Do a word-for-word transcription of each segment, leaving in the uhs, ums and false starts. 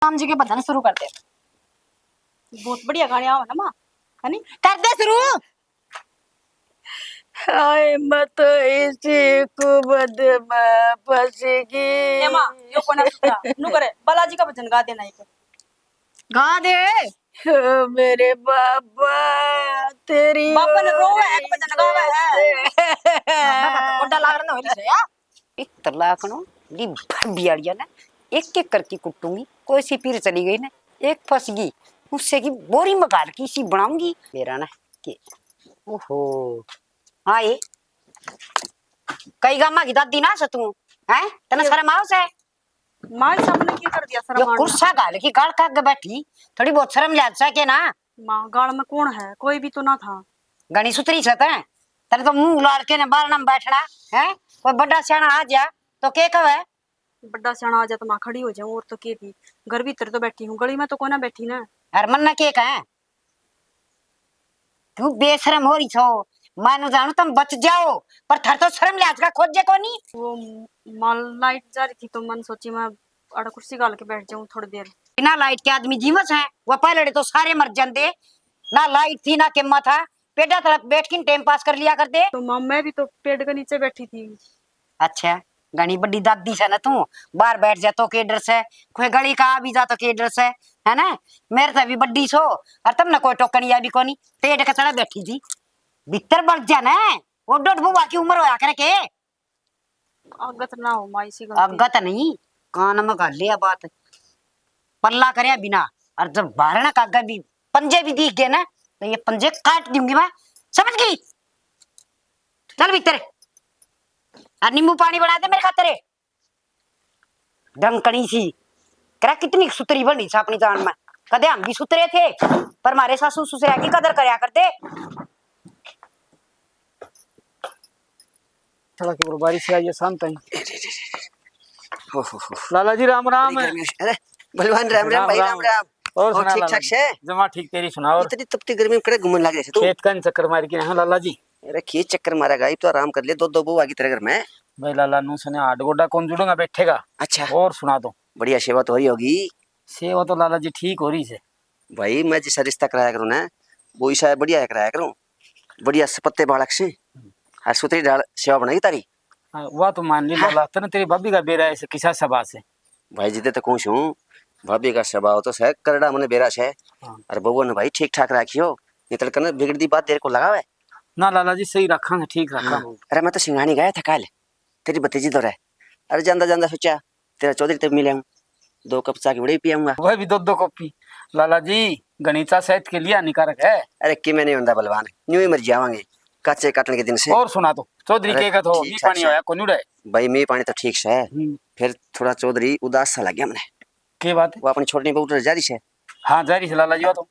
राम जी के भजन शुरू कर दे। बहुत बढ़िया गाने आओ ना माँ, है नी? कर दे शुरू। हाय, मैं तो इसी कुबद में फंस गई। ए माँ, यो कोना सुथरा, नु करे, बालाजी का भजन गा देना एक। गा दे। ओ मेरे बाबा, तेरी बाबा ने रोवे है, भजन गावे है। बाबा का तो गोड्डा लाग रहा ना, हो रही है यार। पित्तर लाखणो, ली भाभी आड़िया ने एक एक करके कुटूंगी। कोई सी पीर चली गई ना, एक फंस गई, उससे की बोरी में घाल के इसी बनाऊंगी। मेरा ना के, ओहो, हाँ ये कई गामा की दादी ना से तू, हैं? तने ये शर्म आओ से? माँ के सामने की कर दिया यो शर्म आना? कुर्सा घाल के गाल काग बैठी, थोड़ी बहुत शर्म लिहाज से के ना। माँ, गाल में कौन है? कोई भी तो ना था। घणी सुथरी से तै, तेरे तो मुंह लाड़ के ने बालना में बैठना है। कोई बड़ा सियाना आ जा तो के कहे? बड़ा सियाना आ जा तो माँ खड़ी हो जाऊं, और तो के भी। घर भीतर तो बैठी हूँ, गली में तो कोई ना बैठी ना। अरे मन ना के कहे? तू बेशरम हो रही छो, मानो जानू तुम बच जाओ, पर थर तो शर्म लिहाज का खोजे कोनी। वो माँ लाइट जा रही थी तो मन सोची मैं आड़ा कुर्सी घाल के बैठ जाऊं थोड़ी देर। बिना लाइट के आदमी जीवस है? वो पहले तो सारे मर जाते। ना लाइट थी, ना केमा था, पेड़ा तले बैठ के टाइम पास कर लिया करते। तो माँ, मैं भी तो पेड़ के नीचे बैठी थी। अच्छा, घणी बड़ी दादी से ना तू, बाहर बैठ जा तो के डर से, कोई गली का आ भी जा तो के डर से, है ना? मेरे से भी बड़ी सो, और तुमने कोई टोकन या भी कोनी, पेड़ के तले बैठी थी, भीतर बढ़ जा ना, वो डोड बुआ की उम्र होया करे के। अगत ना हो माँ इसी गलती। अगत नहीं, कान में घाल लिया बात। पल्ला करया बिना, और जब बारण का आगे भी पंजे भी दिख गए ना, तो ये पंजे काट दूंगी मैं, समझ गई? चल भीतर, और नींबू पानी बना दे मेरे खातर, डंकनी सी। करा कितनी सुतरी बनी सा अपनी जान में, कदे हम भी सुतरे थे, पर हमारे सासू ससुरा की कदर करया करते। थोड़ा की बारिश आई है, शांत आई। हो, हो, हो। लाला जी, राम राम। बड़ी गर्मी है। अरे, बलवान, राम राम राम, भाई, राम राम। राम। और और सुना ठीक लाला ठाक जी? से? जमा ठीक, तेरी सुना। और इतनी तपती गर्मी में कड़े घूमने लग रहे थे तू? खेत का चक्कर मार के, हाँ लाला जी। अरे, खेत चक्कर मारेगा, ये तो आराम कर ले, दो दो बहू आगी तेरे घर में। भाई लाला, नू सने हाथ गोडा कौन जुड़ेगा, बैठेगा। अच्छा। और सुना दो। बढ़िया सेवा तो हो रही होगी। सेवा तो लाला जी ठीक हो रही से। भाई, मैं जिसा रिश्ता कराया करूँ ना, वो इसा बढ़िया कराया करूँ। बढ़िया सपत्ते बालक से, हर सुथरी डाल सेवा बनाई तारी। हाँ, वा तो मान ली हाँ। लाला, तने तेरी भाभी का बेरा है से किसा सभा से? भाई, जिदे तो कहूँ सूं, भाभी का स्वभाव तो सै करड़ा, मने बेरा सै। हाँ। अरे बहू ने भाई ठीक ठाक राखियो, नहीं तो कने बिगड़ती बात देर को लगावे। ना लाला जी, सही रखा है, ठीक रखा हाँ। है। अरे मैं तो सिंगानी गया था कल, तेरी भतीजी तो रहे। अरे जांदा जांदा सोचा, तेरा चौधरी तक मिले हूँ, दो कप चाय की बड़ी पियाऊंगा। वह भी दो दो कप पी। लाला जी, घणी चा सेहत के लिए हानिकारक है। अरे कि मैं नहीं होंदा बलवान, न्यू ही मर जावांगे, काचे काटने के दिन से। और सुना तो, चौधरी अरे के का तो ठीक नी ठाक पानी से। होया, कोनी उड़े? भाई, मैं पानी तो ठीक से। हम्म। फिर थोड़ा चौधरी उदास सा लग गया मने। के बात है? वो अपनी छोटी बहू तो जा रही से। हाँ, जा रही से लाला जी, वो तो।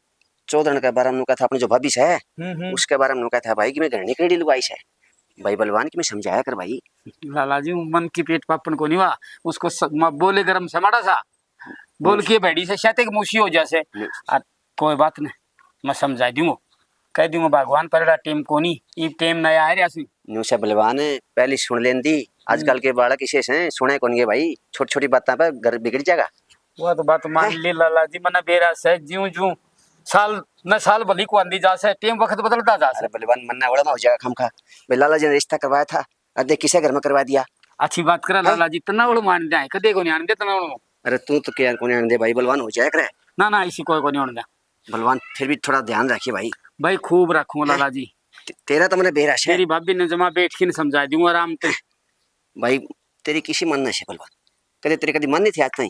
चौधरन के बारे में न्यू कहा था, अपनी जो भाभी से, हम्म, हम्म। उसके बारे में न्यू कहा था भाई कि मैं घर निकली लुगाई से। भाई बलवान की मैं समझाया कर भाई। लाला जी, वो मन की पेट पापन को नहीं हुआ, उसको स-, म-, बोले गरम से माड़ा सा, बोल हम्म। के बैठी से, शायद एक मूसी हो जा से। हम्म। आ, कोई बात नहीं, मैं समझा दूंगा, कह दूंगा भगवान पर टेम को नहीं, ये टेम नया है रिया सी। न्यू से बलवान, पहली सुन लेंदी, आजकल हम्म। के बालक इसे से सुने कोनी भाई, छोटी छोटी बातों पर घर बिगड़ जाएगा। वो तो बात मान हैं? ली लाला जी, मने बेरा से ज्यूं ज्यूं साल न साल भली को आंदी जा से, टेम वक्त बदलता जा से। अरे बलवान, मन्ना ओड़ा में हो जाएगा खामखा। भाई लाला जी ने रिश्ता करवाया था, और देख किसे घर में करवा दिया। अच्छी बात करा हैं? लाला जी, तना ओड़ मान जाए, कदे को नहीं आने दे तना ओड़ में। अरे तू तो क्या को नहीं आने दे भाई, बलवान हो जाए करे। ना, ना, इसी कोई को नहीं होने दे। बलवान, फिर भी थोड़ा ध्यान रखिए भाई। भाई खूब रखूंगा हैं? लाला जी। ते-, तेरा तो मने बेरा से। तेरी भाभी ने जमा बैठ के नहीं समझा दूंगा आराम से। भाई, तेरी किसी मानना से बलवान, कदे तेरी कदी माननी थी आज ताई?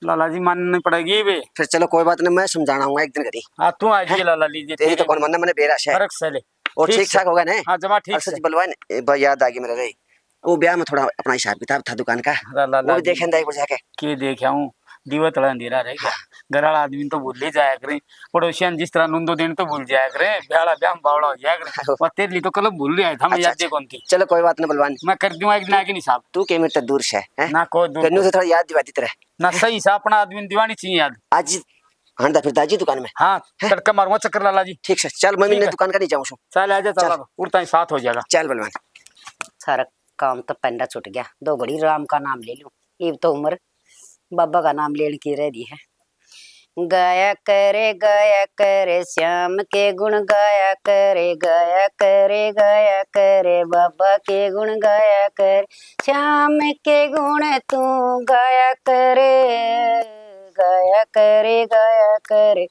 लाला जी, माननी पड़ेगी बे। फिर चलो कोई बात नहीं, मैं समझाना आऊंगा एक दिन कदी। हाँ, तू आ जाइए हैं? लाला जी, तेरी तो कौन मानना, मने बेरा से। फर्क से ले। और ठीक ठीक से। ठाक होगा ना? हाँ, जमा ठीक और सच से। बलवान, ए, भाई याद आ गई मेरे रे, वो ब्याह में थोड़ा अपना हिसाब किताब था दुकान का, अरे लाला वो भी जी, देखें दाई को जाके। के देख आऊं? दीवा तला अंधेरा रह गया। हाँ। घर वाला आदमी तो भूल ही जाया करे, पड़ोसियां जिस तरह नुंदो देन तो भूल जाया करे, ब्याला ब्याह में बावला हो जाया करे। हाँ। और तेरे लिए तो कल भूल रहा था, मैं अच्छा, याद अच्छा। कौन थी। चलो कोई बात नहीं बलवान। मैं कर दूंगा एक दिन आगे हिसाब। तू के मेरे तो दूर से है? ना कोई दूर फिर न्यू कोई। से थोड़ा याद दिवा दी तेरे। ना सही सा अपना आदमी ने दिवानी चाहिए याद। आज हंडा फिर दाजी दुकान में। हाँ, हैं? तड़का मारूंगा चक्कर लाला जी। ठीक से, चल मैं ठीक भी है। दुकान का नहीं जाऊँ सो। चल आ जा, चल चल। अब उड़ता ही साथ हो जाएगा। चल बलवान। सारा काम तो पेंडा छूट गया, दो घड़ी राम का नाम ले लूं। इब तो उम्र बाबा का नाम लेने की रह रही है। गाया करे, गाया करे, श्याम के गुण गाया करे, गाया करे, गाया करे, बाबा के गुण गाया करे, श्याम के गुण तू गाया करे, गाया करे, गाया करे,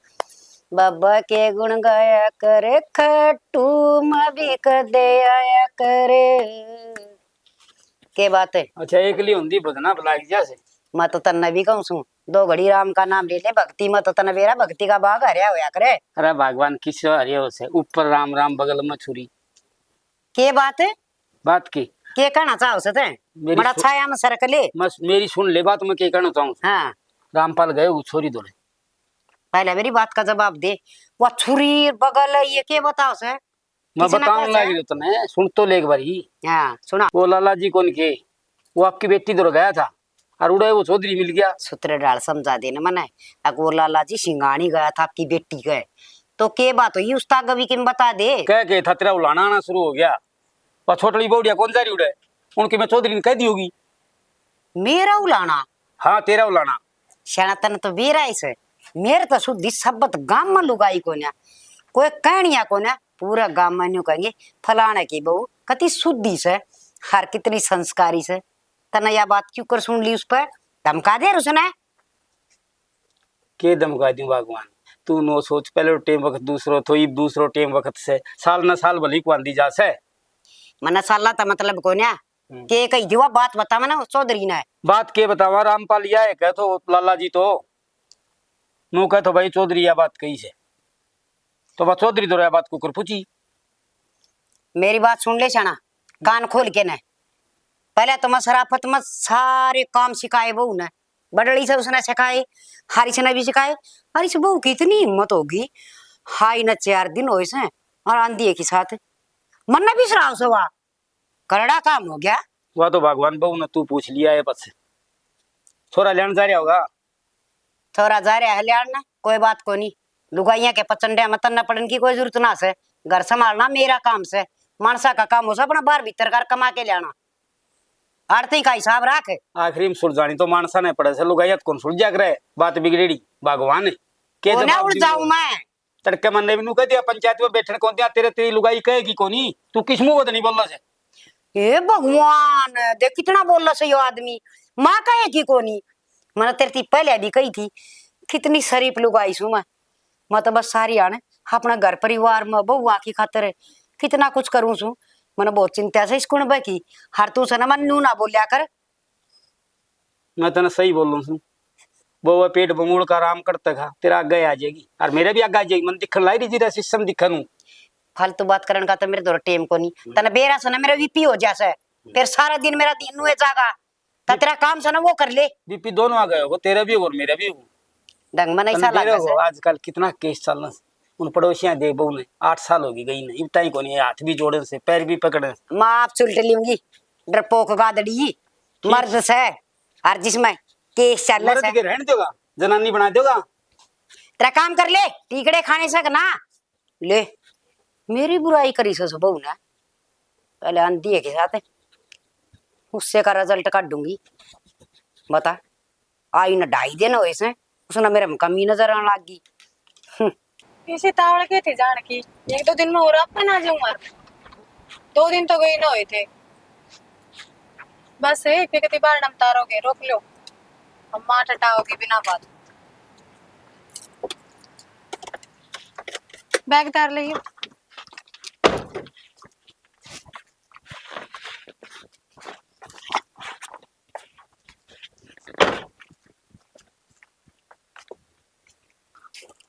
बाबा के गुण गाया करे, खट्टू में भी कदे आया करे। के बात है? अच्छा, एकली होंदी भजना भला जा से। मैं तो तन्ने भी कहूं सूं, दो घड़ी राम का नाम ले ले, भक्ति में तो तन्ने बेरा भक्ति का भाग हरया होया करे। अरे भगवान किस हरयो से, ऊपर राम राम बगल में छुरी। के बात है? बात की? के कहना चाहो से तै? मेरी बड़ा सु- छाया में सरक ले। बस मेरी सुन ले बात, मैं के कहना चाहूँ। हाँ। रामपाल गए वो छोरी धोरे। पहले मेरी बात का जवाब दे। वो छुरी बगल ये के बताओ से? मैं किसने बताऊं कहा लाग से? रही तने, सुन तो ले एक बारी। हाँ, सुना। वो लाला जी कौन के, वो आपकी बेटी धोरे गया था और उड़े वो चौधरी मिल गया। सूत्र डाल समझा दे ना मने। अक वो लाला जी सिंगानी गया था आपकी बेटी के, तो के बात हुई उस ताक भी किम बता दे। कह के था तेरा उलाना आना शुरू हो गया। वह छोटली बौड़िया कौन जा रही उड़े, उनके मैं चौधरी ने कह दी होगी। मेरा उलाना? हाँ, तेरा उलाना। स्याणा तने तो बेरा ही से। मेरे तो सुधी सबत गाम में लुगाई कोन्या, कोई कहनिया कोन्या। पूरा गाम में न्यू कहेंगे, फलाने की बहू कति सुधी से, हर कितनी संस्कारी से। तने या बात क्यों कर सुन ली उस पर? धमका दे उसने। के धमका दूं भगवान? तू नो सोच, पहले टेम वक्त दूसरो थो, इब दूसरो टेम वक्त से, साल ना साल भली को आंदी जा से। मना साला ता मतलब कोन्या। हम्म। के कही थी वा बात बता मना चौधरी ने। बात के बतावा, रामपाल या है कह तो लाला जी तो नो कह तो भाई चौधरी या बात कही से, तो वह चौधरी तो या बात को कर पूछी। मेरी बात सुन ले शाना, कान खोल के ने। पहले तो मैं शराफत में सारे काम सिखाए बहू ने, बडली से उसने सिखाए, हारिस ने भी सिखाए। हारिस बहू की इतनी हिम्मत होगी, हाई ने चार दिन होए से और आंधी एक ही साथ मन्ने भी सराव से वा। करड़ा काम हो गया। वह तो भगवान बहू ने तू पूछ लिया है बस। छोरा लेन जा रहा होगा। छोरा जा रहा है लेन ना, कोई बात कोनी। लुगाइयां के पचंडे में तन्ने पड़न की कोई जरूरत ना से। घर संभालना मेरा काम से। मानसा का काम हो से अपना बाहर भीतर कर कमा के लाना। आड़ती का हिसाब रख। आखिरी में सुलझानी तो मानसा ने पड़े से, लुगाइयां तो कौन सुलझा करे। बात बिगड़ेड़ी भगवान के वो ना जवाब उड़ दूंगा। जाऊं मैं। तड़के मन्ने भी नू कह दिया, पंचायत में बैठन कौन दिया, तेरे तेरी लुगाई कहेगी कोनी, तू किस मुंह नहीं बोलना से? हे भगवान, देख कितना बोल रहा से यो आदमी। माँ कहेगी कोनी। मैंने तेरे ती पहले भी कही थी, कितनी शरीफ लुगाई सूं मैं। मैं तो बस सारी आने अपने घर परिवार में बहुआ की खातर कितना कुछ करूँ सूं। मैंने बहुत चिंता से इस कुणबे की। हर तू से ना मन नू ना बोलिया कर। मैं तने सही बोलूं सूं, वो, वो पेट बमूल का आराम करता खा, तेरा आगे आ जाएगी और मेरे भी आगे आ जाएगी। मन दिखन लाई रही जीरा सिस्टम दिखन हूँ। फालतू बात करन का तो मेरे धोरे टेम कोनी। हम्म। तने बेरा से ना मेरा बीपी हो जा से, फिर सारा दिन मेरा दिन नुए जागा। तो तेरा काम से ना वो कर ले। बीपी दोनों आ गए हो, तेरा भी हो और मेरा भी हो। ढंग में नहीं तने सा बेरा लगा हो, से। आजकल कितना केस चल रहा है। उन पड़ोसियां दे बहू ने आठ साल होगी गई ने, इब ताई कोनी, हाथ भी जोड़े से, पैर भी पकड़े से। माँ आप चुलट लूंगी, डरपोक गादड़ी, ठीक। मर्द से, और जिसमें केस चल रहा मर्द से। के रहने देगा, जनानी बना देगा। तेरा काम कर ले, टीकड़े खाने से ना ले। मेरी बुराई करी से बहू ने, पहले आंधी है के साथ, उससे का रिजल्ट काटूंगी। बता, आई न ढाई दिन होए से, उसने मेरे में कमी नजर आने लग गई। हम्म। इसी तावड़ के थे जान की, एक दो दिन में और अपन आ जाऊंगा। दो दिन तो गई ना हुए थे। बस है, फिर कति बार नम तारोगे, रोक लो। हम माँ टटाओगे बिना बात। बैग तार ले।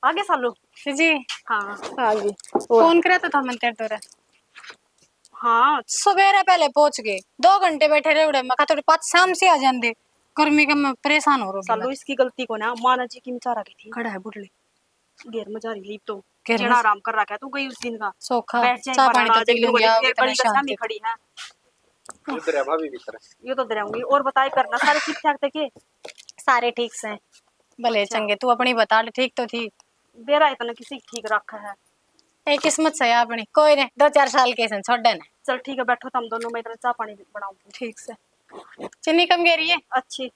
आगे सालू। जी। हाँ। आ गई। और? फोन करे तो था मन तेरे तो रे। हाँ। सवेरे पहले पहुंच गए, दो घंटे बैठे रहे उड़े, मैं कहा थोड़ी पाँच शाम से आ जाते, गर्मी के मैं परेशान हो रही हूँ। सालू, इसकी गलती को ना, माना जी की बेचारा की थी। खड़ा है बुढ़ले। घेर में जा रही है तो। घेर में चेना आराम कर रखा है तू गई उस दिन का। सोखा, बैठ जा, चाय पानी तो पी लूंगी, आओगे तो बड़ी शांति। खड़ी है। ये तो रहा भाभी भीतर। ये तो डराऊंगी। और बताए करना, सारे ठीक ठाक थे के? सारे ठीक से। भले अच्छा। चंगे, तू अपनी बता ले, ठीक तो थी? बेरा इतना किसी ठीक रखा है। ए किस्मत से अपनी, कोई नहीं, दो चार साल के सन छोड़े ने। चल ठीक है, बैठो तुम दोनों, मैं इतना चाय पानी बनाऊंगी। ठीक से। चीनी कम गई रही है? अच्छी।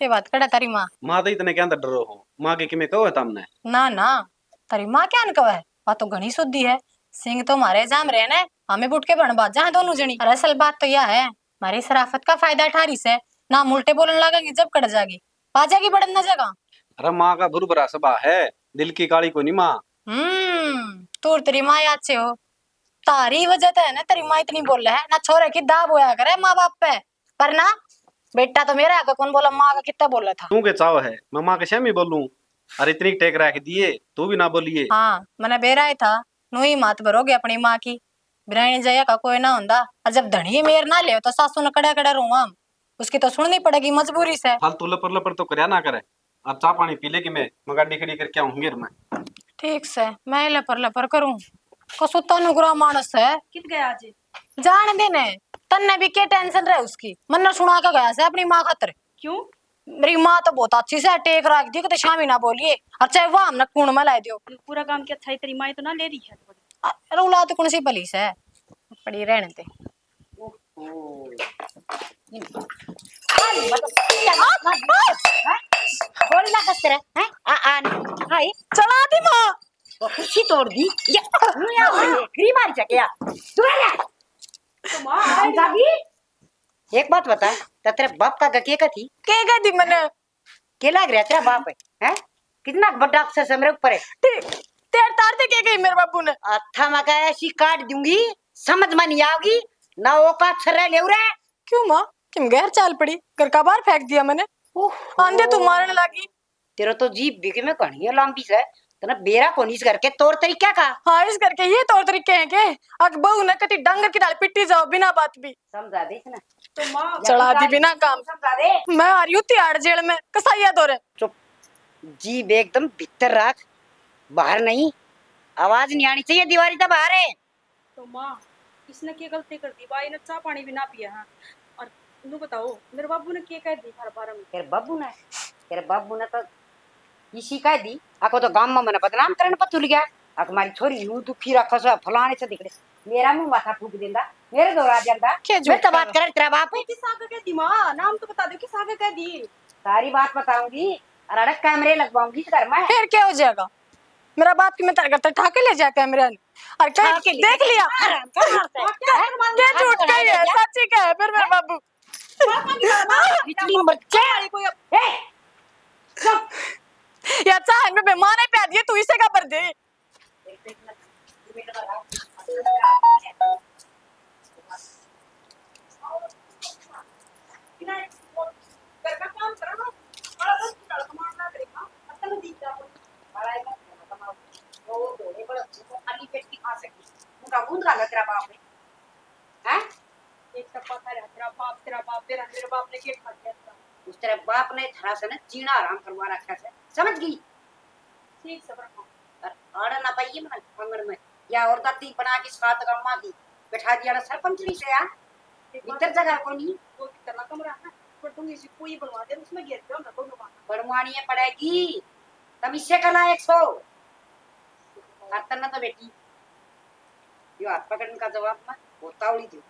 ते बात कड़े तारी माँ। माँ तो इतने क्या डरो हो, माँ के किमे कहो है तमने? ना ना, तारी माँ क्या न कहे, वा तो घणी सुधी है। सिंह तो मारे जाम रहे ने, हमें बुट के बन बाजा है दोनों जनी। अरे असल बात तो यह है, मारी शराफत का फायदा उठा रही से, ना हम उल्टे बोलन लागेंगे जब कड़ जाएगी, बाजा की बड़न ना जगह। अरे माँ का भुरभुरा सभा है, दिल की काली कोनी माँ। हम्म, तू और तेरी माँ ही अच्छे हो। तारी वजह तो है ना, तेरी माँ इतनी बोले है ना, छोरे की दाब होया करे माँ बाप पे। पर ना, बेटा तो मेरा आगे कौन बोला, माँ का कितना बोला था। तू के चाव है, मैं माँ के स्यामी बोलूं? अरे इतनी टेक रख दिए, तू भी ना बोलिए। हाँ, मैंने बेरा ही था, नू ही मात भरोगे अपनी माँ की। बिरानी जया का कोई ना होंदा, और जब धनी मेर ना ले तो सासू ने कड़ा कड़ा रोवां हम। उसकी तो सुननी पड़ेगी मजबूरी से। फालतू लपर लपर तो करया ना करे। अब चाह पानी पी ले कि मैं, मैं गाड़ी खड़ी करके आऊँ घर में। ठीक से, मैं ही लपर लपर करूँ। कसूता नुकरा मानस है। कित गया आज? जान दे ने, तन्ने भी के टेंशन रहे उसकी। मन्ने सुना के गया से अपनी माँ खातर। क्यों? मेरी माँ तो बहुत अच्छी से टेक रख दी, कदे शामी ना बोलिए। और चाहे वह हमने कुण में ला दियो। पूरा काम क्या था, तेरी माँ तो ना ले रही है। अरे औलाद कौन सी भली से, पड़ी रहने दे। ओहो। बोल ना कस तरह, हैं? आ, आ, हाय। चला दी माँ। वो कुर्सी तोड़ दी। ये, ये, ये, फ्री मार जा क्या? तू है ना? तो माँ, आ जा भी। एक बात बता, तो तेरे बाप का गके का थी? के कह दी मैंने? के लाग रहा तेरा बाप है, हैं? कितना बड़ा अफसर से मेरे ऊपर है। ते-, तेरे तार ते के कही मेरे बाबू ने? अच्छा, मैं कहा ऐसी काट दूंगी, समझ में नहीं आओगी, ना औकात से रह ले रे। क्यों माँ, किम गैर चाल पड़ी, घर का बाहर फेंक दिया मैंने। ओहो। आंधे तू मारने लागी। तेरा तो जीभ भी में कहानी है लंबी से, तने बेरा कोनी इस घर के तौर तरीका का। हाँ, इस घर के ये तौर तरीके हैं के? अक बहू ने कटी डांगर की ढाल पिट्टी जाओ बिना बात भी। समझा दे इसने। तो माँ, चढ़ा दी बिना काम। समझा दे। मैं आ रही हूँ तिहाड़ जेल में, कसाइया दौरे। चुप, जीभ एकदम भीतर रख, बाहर नहीं। आवाज नहीं आनी चाहिए दीवारी तो बाहर है। तो माँ, इसने के गलती कर दी? भाई ने चाह पानी भी ना पिया है। और नू बताओ, मेरे बाबू ने के कह दी थारे बारे में? तेरे बाबू ने, तेरे बाबू ने तो इसी कह दी, आको तो गांव में मने बदनाम करने पर तुल गया। अक मारी छोरी यूं दुखी रखो से, फलाने से दिखड़े। मेरा मुंह माथा फूक देंदा, मेरे दौरा जांदा। के मैं तो बात कर तेरा बाप। किस आगे कह दी माँ? नाम तो बता दो, किस आगे कह दी? सारी बात बताऊंगी, और अड़क कैमरे लगवाऊंगी इस घर में। फिर क्या हो जाएगा? मेरा बाप की मैं तेरे घर तक ठा के ले जाया कैमरे ने। और क्या देख लिया? क्या झूठ कही है, सच्ची कह है फिर मेरा बाबू? इतनी उम्र के? ए, चुप। या चाह में बेमान है प्यार दिए, तू इसे का भर दे। हैं? एक तो पता रहा, तेरा बाप, तेरा बाप, तेरा, मेरे बाप ने के खा दिया तेरा? उस तेरे बाप ने थारा से ना जीना हराम करवा रखा है, समझ गई? ठीक से, पर और आड़ा ना पाइए मना आंगन में, या और दादी बना के सात गांव की बैठा दिया ना सरपंच नहीं से यार। भीतर जगह कोनी। वो कितना कमरा है, पर तुम इसी कोई बनवा दे, उसमें घेर दो ना, दोनों बाहर। बनवानी है पड़ेगी, तुम इससे कला एक सौ। और तन्ना तो बेटी, यो हाथ पकड़ने का जवाब ना, वो तावड़ी दे,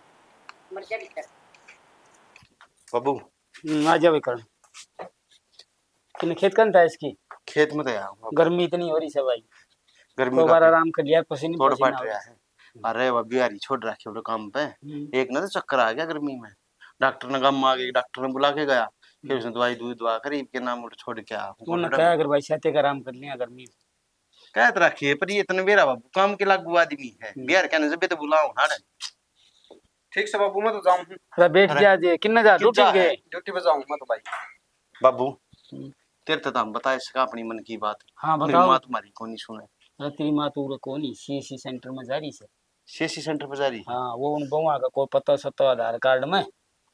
मर जा भीतर। बाबू। हम्म, आ जा विकर्ण। किन खेत कन था इसकी? खेत में तो आया हूँ। गर्मी इतनी हो रही है भाई। गर्मी तो का बार आराम कर लिया, पसीने पसीने हो रहा है। अरे वो बिहारी छोड़ रखे वो काम पे। हम्म। एक ना तो चक्कर आ गया गर्मी में, डॉक्टर ने गाम आ गए, डॉक्टर ने बुला के गया, फिर हम्म। उसने दवाई दूध दवा करी के नाम उठ छोड़ के आ। तूने कहा अगर भाई साथे का आराम कर लिया गर्मी में। कह तो रखिए, पर ये तने बेरा बाबू काम के लागू आदमी है। हम्म। बिहार कहने से बे तो बुलाओ ना। ठीक से बाबू, मैं तो जाऊं हूँ। अरे बैठ अरे। जा जे, किन्ने जा, ड्यूटी जा गए? है, ड्यूटी पे जाऊं मैं तो भाई। बाबू, हम्म। तेरे तो हम बता इसका अपनी मन की बात। हाँ, मेरी बताओ। माँ तुम्हारी कोनी सुने। अरे तेरी माँ तो उरे कोनी, सीएससी सेंटर में जा रही से। सीएससी सेंटर पर जा रही? हाँ, वो उन बहुआ का कोई पता सत्ता आधार कार्ड में,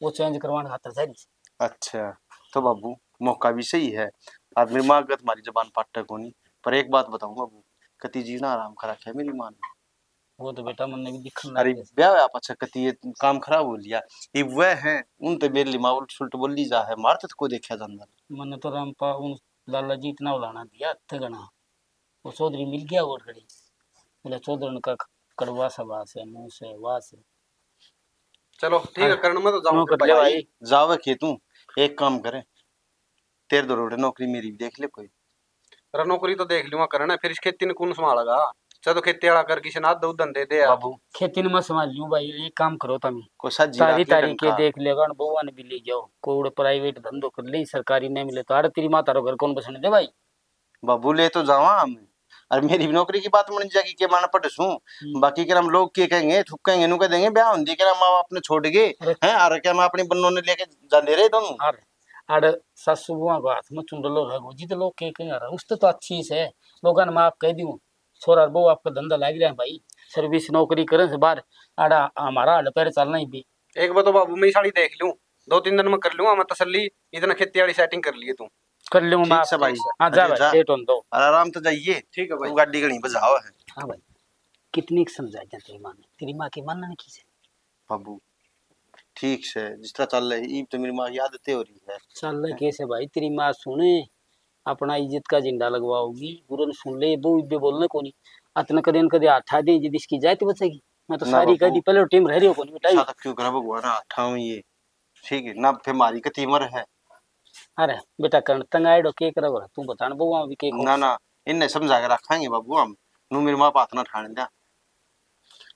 वो चेंज करवाने खातर जा रही से। अच्छा, तो बाबू, मौका भी सही है। और मेरी माँ का तुम्हारी जबान पाटे कोनी, पर एक बात बताऊं बाबू, कति जीना आराम कर रखा है मेरी माँ ने। वो तो बेटा मन भी दिखने अरे लग गया। ब्याह होया पाछा कति ये काम खराब हो लिया। ये वह है, उन ते मेरे लिए माँ उल्ट सुल्ट बोली जा है, मार तो को देखा जांदा। मन्ने तो रामपा उन लाला जी इतना उलाना दिया, हद घना। वो चौधरी मिल गया और घड़ी। बोले, "चौधरन का कड़वा सा वास है, मुंह से वास है।" चलो, ठीक है, हाँ। करण, मैं तो जाऊं हाँ, फिर कर ले भाई। भाई। जावे के तू, एक काम करे, तेरे दो रोटे नौकरी मेरी भी देख ले कोई। अरे नौकरी तो देख लूंगा करना, फिर इस खेती ने कौन संभालेगा? चल तो खेती वाला कर, किसी ने आधा उधन दे दे यार। बाबू, खेती ने मैं संभाल लूं भाई, एक काम करो तुम। कोई सज्जी तारी राखी तारी के डंका। देख लेगा, बउआ ने भी ले जाओ, कोई प्राइवेट धंधो कर ले, सरकारी नहीं मिले तो। अरे तेरी माँ तारो घर कौन बसने दे भाई? बाबू, ले तो जावा हम। अरे मेरी भी नौकरी की बात बन जाएगी, के मैं अनपढ़ सूं। हम्म। बाकी के हम लोग के कहेंगे, थूकेंगे, नु कह देंगे, ब्याह होंदी के हम अपने छोड़ गए अरे। हैं, अरे क्या मैं अपनी बन्नों ने लेके जाते रहे दोनों? अरे, अरे सासू बुआ को हाथ में चुंडलो रह गो जी, तो लोग के कहेंगे, अरे उससे तो अच्छी से लोगों ने मैं आप कह दूं, छोरा बहू आपका धंधा लाग रहा है भाई, सर्विस नौकरी करें से बाहर, आड़ा हमारा हाल पैर चलना ही भी। एक बार तो बाबू मैं ये साड़ी देख लूं, दो तीन दिन में कर लूंगा मैं तसल्ली, इतना खेती वाली सेटिंग कर लिए तू। कर लूं मैं ठीक से आपकी। भाई। हाँ, जा अरे भाई, जा। सेट होने दो। और आराम तो जाइए। ठीक है भाई। तू गाड़ी घणी बजाओ है। हाँ भाई, कितनी समझाई जा तेरी माँ ने, तेरी माँ की मानना नहीं की से। बाबू, ठीक से, जिस तरह चल रही, ईब तो मेरी माँ की आदतें हो रही है। चल रही कैसे भाई, तेरी माँ सुने, अपना इज्जत का झंडा लगवाओगी, बुरा न सुन ले, वो इब्बे बोलने को नहीं। अतन कदे न कदे हाथ आ दे, जिद इसकी जात बचेगी। मैं तो ना सारी बाबू। कह दी, पहले टीम रह रही हो को नहीं बेटा। ऐसा तो क्यों करा भगवान, हाथ आऊं ये। ठीक है ना, फिर मारी कती मर है। अरे बेटा, करण तंग आएड़ो के करे हो? तू बता ना, बउआ भी के ना, ना, इन्हें समझा के रखांगे बाबू हम। नू मेरी माँ बात ना ठाने द्या।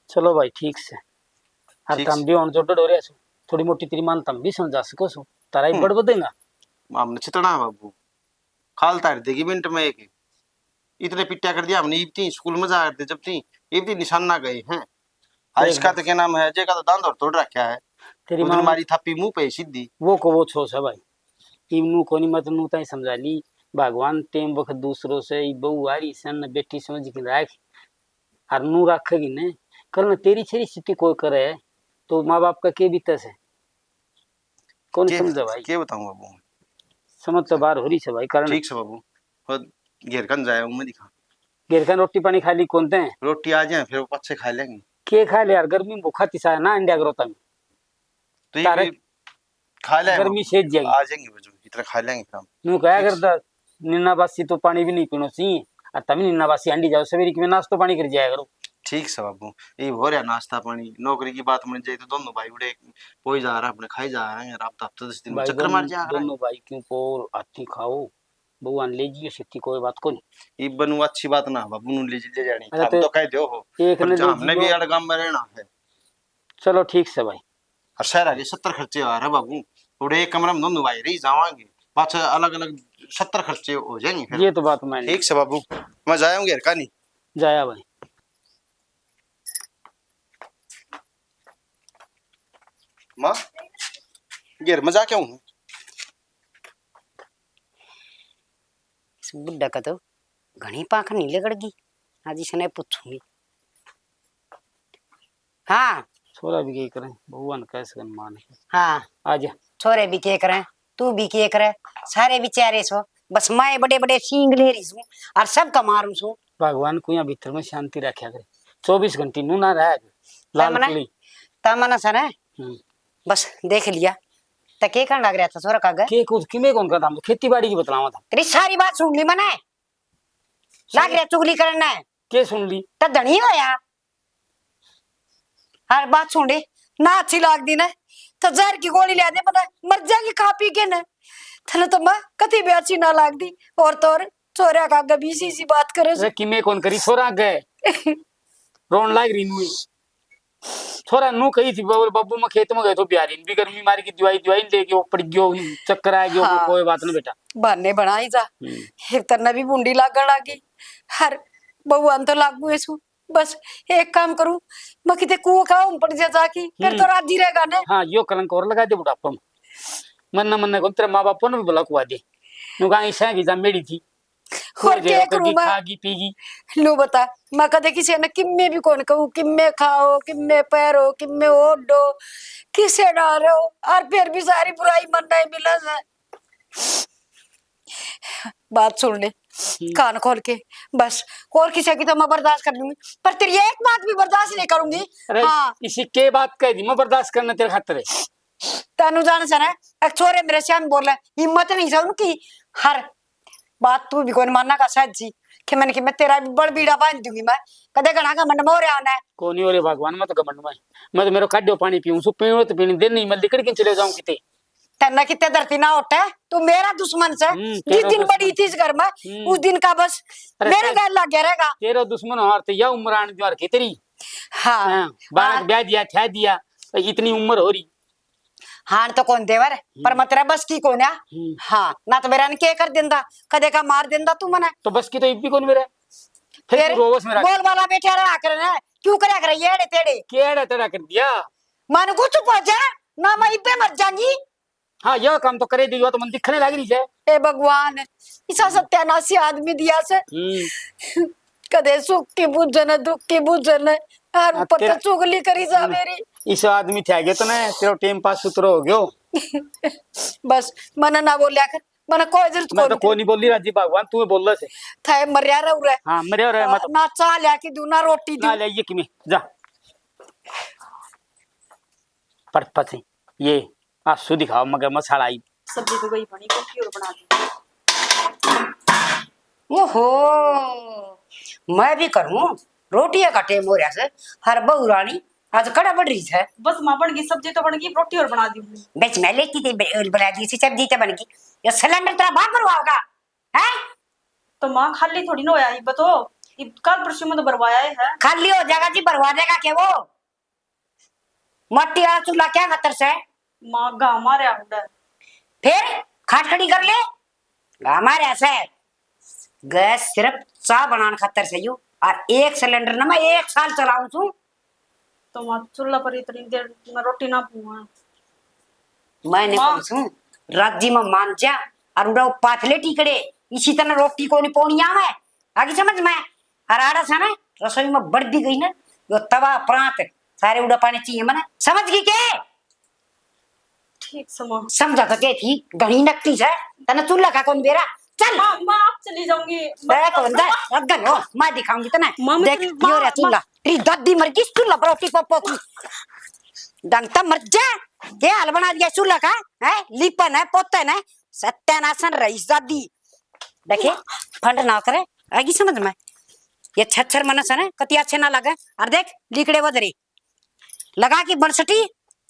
चलो भाई, ठीक से। और ठीक तम से। भी होन जोड़ डोरिया सो, थोड़ी मोटी तेरी मान तम भी समझा सको सो, तारा ही हम्म। बड़ बदेगा। हमने छितड़ा है बाबू, खाल तार देगी मिनट में एक। इतने पिट्टा कर दिया हमने, इब ती स्कूल में जा करते जब ती, इब ती निशाना गए हैं। हाँ, देख इसका ले। तो क्या नाम है, अजय का तो दांत और तोड़ रखा है। तेरी उधर माँ मारी थापी मुंह पे सीधी। वो को वो छोस है भाई। इब नू कोनी, मत नू ताई समझा ली। भगवान टेम वक्त दूसरों से, ई बहू आ रही सन, बेटी समझ के राख। और नू रखेगी ने, कल ने तेरी छेरी स्थिति कोई करे, तो माँ बाप का के बीते से? कौन के, समझे भाई? के बताऊं बाबू? समझ तो बाहर हो रही से भाई, कारण ठीक से बाबू। और घेर कन जाया हूँ मैं दिखा। घेर कन रोटी पानी खा ली कौन ते? रोटी आ जाए, फिर वो पाछे खा लेंगे। के खा ले यार, गर्मी में भूखा तिसा है ना, इंडिया करो तम। तो ये तारे भी खा लेंगे गर्मी बाबू। सेज जाएगी। आ जाएंगे बाबू, इतना खा लेंगे फिर हम। न्यू कहा ठीक से। करता, निन्ना बासी तो पानी भी नहीं पीनो सी, और तम निन्ना बासी हांडी जाओ, सवेरे की नाश्तो पानी कर जाया करो। ठीक से बाबू, ये हो रहा नाश्ता पानी, नौकरी की बात बन जाए तो दोनों भाई उड़े कोई जा रहा, अपने खाई जा रहे हैं, आप तो हफ्ते दस दिन में भाई चक्कर मार दोनों, जा रहे हैं। दोनों भाई क्यों पोर हाथी खाओ, भगवान ले जियो सिट्टी, कोई बात को नहीं। ये बनू अच्छी बात ना बाबू, नू ले, ले जानी, अरे हम तो तो कह दो हो, एक पर ने जा, ले हमने भी जियो। अड़ गाम में रहना है। चलो ठीक से भाई। और शहर के सत्तर खर्चे आ रहे बाबू, उड़े एक कमरे में दोनों भाई रही जावांगे, पाछे अलग अलग सत्तर खर्चे हो जाएंगे फिर। ये तो बात मैं ठीक से बाबू, मैं जाया हूँ घेर का नहीं। जाया भाई। माँ, घेर में जाके आऊँ। इस बुढ़ा का तो घणी पाख नहीं लगड़गी। आज इसने पूछूंगी। हाँ। छोरा भी के करे, भगवान कैसे मान। हाँ। आजा। छोरे भी के करे, तू भी के करे, सारे बेचारे सो। बस मैं बड़े बड़े सींग ले रही सू और सबका मारू सू। भगवान को यहाँ भीतर में शांति रखा करे, चौबीस घंटे नू ना रह। लाल तमने, कुली। तमने सने हम्म। बस देख लिया। तो के कहन लग रहा था छोरा का आगे? के कुछ किमे कौन करता, हम तो खेती बाड़ी की बतलावा था। तेरी सारी बात सुन ली मैंने। लाग रहा चुगली करना है। के सुन ली? तो धनी होया। हर बात सुन ले, ना अच्छी लागदी ना, तो जहर की गोली ले दे, मने मर जाएगी खा पी के ना। थने तो मैं कती भी अच्छी ना लागदी। और तो और, छोरा का आगे भी इसी, इसी बात करे से। अरे किमे कौन करी छोरा आगे? रोन लाग रही नू। छोरा नू कही थी, "बाबू, बाबू, मैं खेत में गए तो बिहारी भी गर्मी मार की दवाई, दवाई ले गयो, पड़ गयो, चक्कर आ गयो।" हाँ। कोई बात ना बेटा। बहाने बनाई जा। हम्म। फिर तन्ने भी बुंडी लागण लागी। हर भगवान तो लागू है सू। बस एक काम करूं, मैं किते कुओं का उम पड़ जा जाके, फिर तो हम्म। राजी रहेगा ना। हाँ, यो कलंक और लगा दे बुढ़ापा में। मन्ना मन्ना को तेरे माँ बाप ने भी भला कुआ दे। नु कहा, "ऐसा की जा मेरी थी।" और के करूं मैं? खागी पीगी। लो बता, मैं कदे किसी ने किम्मे भी कौन कहूं, किम्मे खाओ, किम्मे पैरो, किम्मे ओढ़ो, किसे डारो, और फिर भी सारी बुराई मन्ना ही मिला से। बात सुन ले, हम्म। कान खोल के, बस, और किसी की तो मैं बर्दाश्त कर लूंगी, पर तेरी एक बात भी बर्दाश्त नहीं करूंगी। अरे, हाँ। इसी के बात कह दी, मैं बर्दाश्त करना तेरे खातर। तनु जान से ना, एक छोरे मेरे श्याम बोले, हिम्मत नहीं से उनकी, हर बात तू भी कौन मानना का सहज जी, कि मैंने कि मैं तेरा भी बड़ बीड़ा बांध दूंगी मैं, कदे घना घमंड में हो रहा ना। कोनी हो रे भगवान, मैं तो घमंड में, मैं तो मेरो काड्यो पानी पीऊं सु, पीऊं तो पीने दे, नहीं मैं लिकड़ के चले जाऊं किते। तन्ने कितने धरती ना उठे, तू मेरा दुश्मन से। हम्म, जिस तेरा दिन दुश्मन। बड़ी थी इस घर में, हम्म। उस दिन का बस अरे, मेरे तेरा गैल लग गया रहेगा। तेरा दुश्मन और तो या उम्र आने जो रखी तेरी। हाँ। हाँ, बालक हाँ। ब्याह दिया, ठह दिया, तो इतनी उम्र हो रही। हाण तो कौन देवर, पर हम्म। मैं तेरा बस की कौन आ। हम्म। हाँ, ना तो मेरा ने के कर देंदा, कदे का मार देंदा तू मने। तो बस की तो इब भी कौन मेरा। फिर फिर तू रोवस मेरा। बोल वाला बैठा रहा करे ना, क्यों करया करे ये एड़े तेड़े? के एड़ा तेड़ा कर दिया? मन को चुप हो जा, ना मैं इब्बे मर जाऊंगी। हाँ, यह काम तो करे दी, यो तो मन दिखने लग रही है। ए भगवान, इसा सत्यानाशी आदमी दिया से। हम्म। कदे सुख की बुझन, दुख की बुझन, हर हाँ, ऊपर तेरा तो चुगली करी जा हम्म। मेरी। इस आदमी थे आगे तो ना, तेरा टाइम पास सुतरो हो गयो। बस, मने ना बोल्या कर, मने कोई जरूरत मैं तो कोनी। कोई नहीं बोली राजी भगवान, तू बोल रहा से। थाए मरिया रहू रे। हाँ, मरिया रहे, हाँ, मत ना चाह लिया कि दूं, ना रोटी ना दूं। ले, ये किमें, जा। पड़ता से, ये आंसू दिखाओ मगर मसाला ही। सब्जी तो गई बनी, रोटी और बना दी। ओहो, मैं भी करूं, रोटियां का टेम हो रहा से, हर बहू रानी आज कड़ा बढ़ रही है। बस माँ बन गई, सब्जी तो बन गई, रोटी और बना दी। बस मैं लेती थी, ब-, बना दी सी सब्जी तो बन गई। ये सिलेंडर तेरा बाप भरवाओगा, हैं? तो माँ खाली थोड़ी ना होया, इब तो, इब कल परसों में तो भरवाया ही है। खाली हो जाएगा जी, भरवा देगा के वो? माटी वाला चूल्हा क्या खातर से? माँ, घा मारया उड़े। फिर खाट खड़ी कर ले, घा मारया से। गैस सिर्फ चाय बनाने खातर से यू, और एक सिलेंडर ना मैं एक साल चलाऊं छू। तो माँ, चूल्हा पर इतनी देर मैं रोटी ना पकूंगा। मैं नहीं माँ। पकूं छू, राजी में मान जा, और उड़ा पाथले टिकड़े, इसी तरह रोटी को नहीं पौनी आवे। आगी समझ में? और आड़ा सा ना, रसोई में बढ़ भी गई ना, यो तवा प्रांत सारे उड़ा पाने चाहिए मने। समझ गई के? ठीक से माँ। समझा तो के थी, घणी नकटी से, तने चूल्हा का कौन बेरा? चल। माँ, माँ, आप चली जाऊंगी। मैं मैं कौन दे? अगन हो, मैं दिखाऊंगी तने। माँ, मैं देख, तेरी यो माँ, रे चूल्हा। तेरी दादी मर गई, चूल्हा पर रोटी पो पो की। डंगता मर जा। ये हाल बना दिया चूल्हा का, है? लीपन है, पोतन है, सत्यानाशन रईस दादी। देखे, फंड ना करे, आगी समझ में? ये छच्छर मनस है ना, कति अच्छे ना लगे। और देख, लिकड़े वध रही। लगा के बरसटी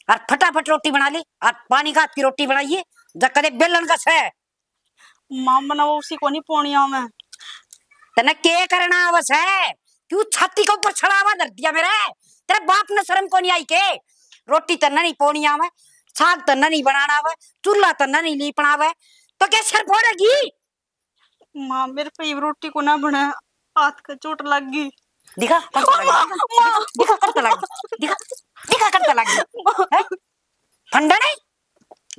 और फटाफट रोटी बना ली, और पानी का हाथ की रोटी बनाइए, जब कदे बेलन का सह। माँ, मने वो उसी को नहीं पौनी आवे। तने के करना आवस है? क्यों छाती के ऊपर छड़ावा धर दिया मेरे? तेरे बाप ने शर्म को नहीं आई के? रोटी तन्ने नहीं पौनी आवे, साग तन्ने नहीं बनाना आवे, चूल्हा तन्ने नहीं लीपना आवे, तो क्या सिर फोड़ेगी? माँ, मेरे पे ये रोटी को ना बने, हाथ का चोट लग गई। दिखा, करता लग गई। माँ, दिखा, माँ। दिखा, करता लग गई। दिखा, दिखा, करता लग गई। माँ। हैं? फंडा नहीं?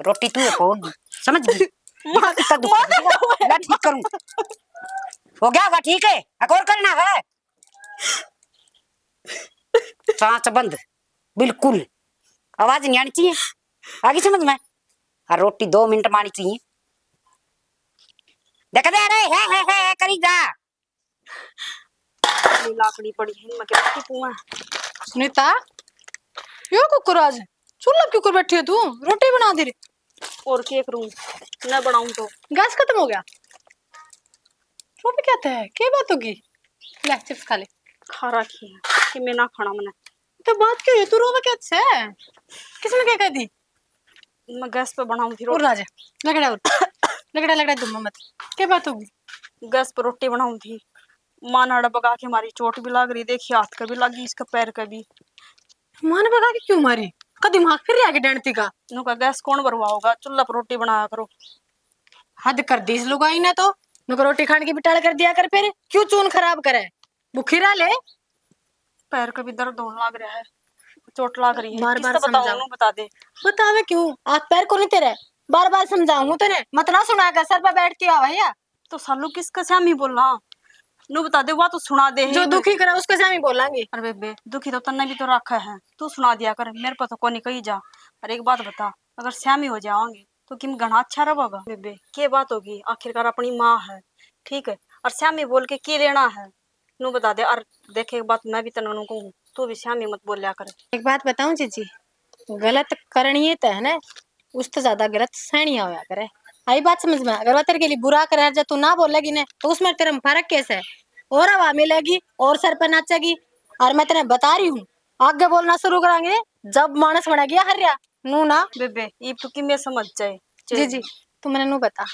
रोटी तू ही पोगी, समझ गई? माँ, दिखा, कितना दुख माँ, है, दिखा, मैं ठीक करूँ। हो गया होगा, ठीक है, एक और करना है। सांच बंद, बिल्कुल आवाज नहीं आनी चाहिए। आगी समझ में? और रोटी दो मिनट में आनी चाहिए। देख दे, अरे, है, है, है, है, करी जा। ये लाकड़ी पड़ी है, मैं क्या की पुआ। सुनीता, यो कुकर आज चूल्हा पे क्यों कर बैठी है तू? रोटी बना दे रे। और के करूं, ना बनाऊं तो। गैस खत्म हो गया। रोवे क्या है? के बात होगी? ले, चिप्स खा ले। खा रखी है कि मैं ना खाना मने। तो बात क्यों है? तू रोवे क्या है? किसने क्या कह दी? मैं गैस पे बनाऊं थी और रोटी। राजा, लगड़ा और। लगड़ा, लगड़ा दूंगा मत। के बात होगी? गैस पे रोटी बनाऊं थी। माँ नाड़ा बगा के मारी, चोट भी लाग रही, देखी हाथ का भी लागी, इसका पैर का भी। माँ ने बगा के क्यों मारी? का दिमाग फिर रहा के डंडती का? नु का गैस कौन भरवाओगा? चूल्हा पर रोटी बनाया करो। हद कर दी इस लुगाई ने तो। नु का रोटी खाने की भी टाल कर दिया कर, फिर क्यों चून खराब करे? भूखी रह ले। पैर का भी दर्द होने लाग रहा है, चोट लाग रही है। बार बार किससे बताऊं, समझाओ। नु बता दे। बतावे क्यों? हाथ पैर को नहीं तेरे, बार बार समझाऊं तेरे, मत ना सुना कर, सर पे बैठ के आवा या। तो सालू किसका स्यामी बोला? नु बता दे, वा तो सुना दे। जो दुखी करे उसका स्यामी बोलांगे। अरे बेबे, दुखी तो तन्ने भी तो रखा है, तू सुना दिया कर, मेरे पे तो कोनी कही जा। और एक बात बता, अगर स्यामी हो जावांगे तो किम घना अच्छा रहेगा? बेबे, के बात होगी, आखिरकार अपनी माँ है, ठीक है, और स्यामी बोल के के लेना है? नु बता दे। और देख, एक बात मैं भी तन्ने नु कहूँ, तू भी स्यामी मत बोल्या कर। एक बात बताऊं जीजी, गलत करनी है तो है ना, उस तो ज्यादा गलत सहनिया होया करे। आई बात समझ में? अगर वो तेरे के लिए बुरा करे, जब तू ना बोलेगी ना, तो उसमें तेरे में फर्क कैसे है? और हवा मिलेगी और सर पे नाचेगी। और मैं तेरे बता रही हूँ, आगे बोलना शुरू करांगे जब मानस बना गया हर रहा। नू ना। बेबे, इब तू किमे समझ जाए। जी, जी, तू मैंने नू बता,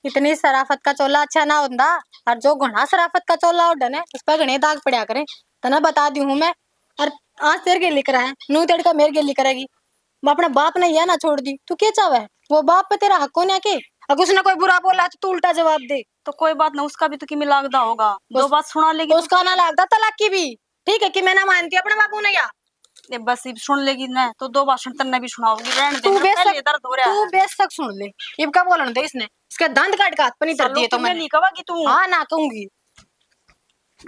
इतनी शराफत का चोला अच्छा ना होंदा, और जो घणा शराफत का चोला ओढ़े ने, उस पर घणे दाग पड़या करे। तना बता दी हूँ मैं, और आज तेरे गेली करा है, नू तेरे का मेरे गेली करेगी। मैं अपने बाप ने यह ना छोड़ दी, तू क्या चाहे? वो बाप पे तेरा हक कोन्या के? अगर उसने कोई बुरा बोला तो तू उल्टा जवाब दे। तो कोई बात ना, उसका भी तो किमे लागदा होगा। दो उस-, बात सुना लेगी तो। उसका ना लागदा तलाक की भी। ठीक है कि मैं ना मानती अपने बाबू ने या। ए, बस इब सुन लेगी ना, तो दो भाषण तन्ने भी सुनाओगी। रहने दे, तू मेरे बेशक, पहले दर्द हो रहा तू है। बेशक सुन ले। इब का बोलन दे इसने, इसके दंत काट के हाथ पे नहीं धर सालू दिए तो मैंने। नहीं कहेगी तू। हाँ, ना कहूंगी।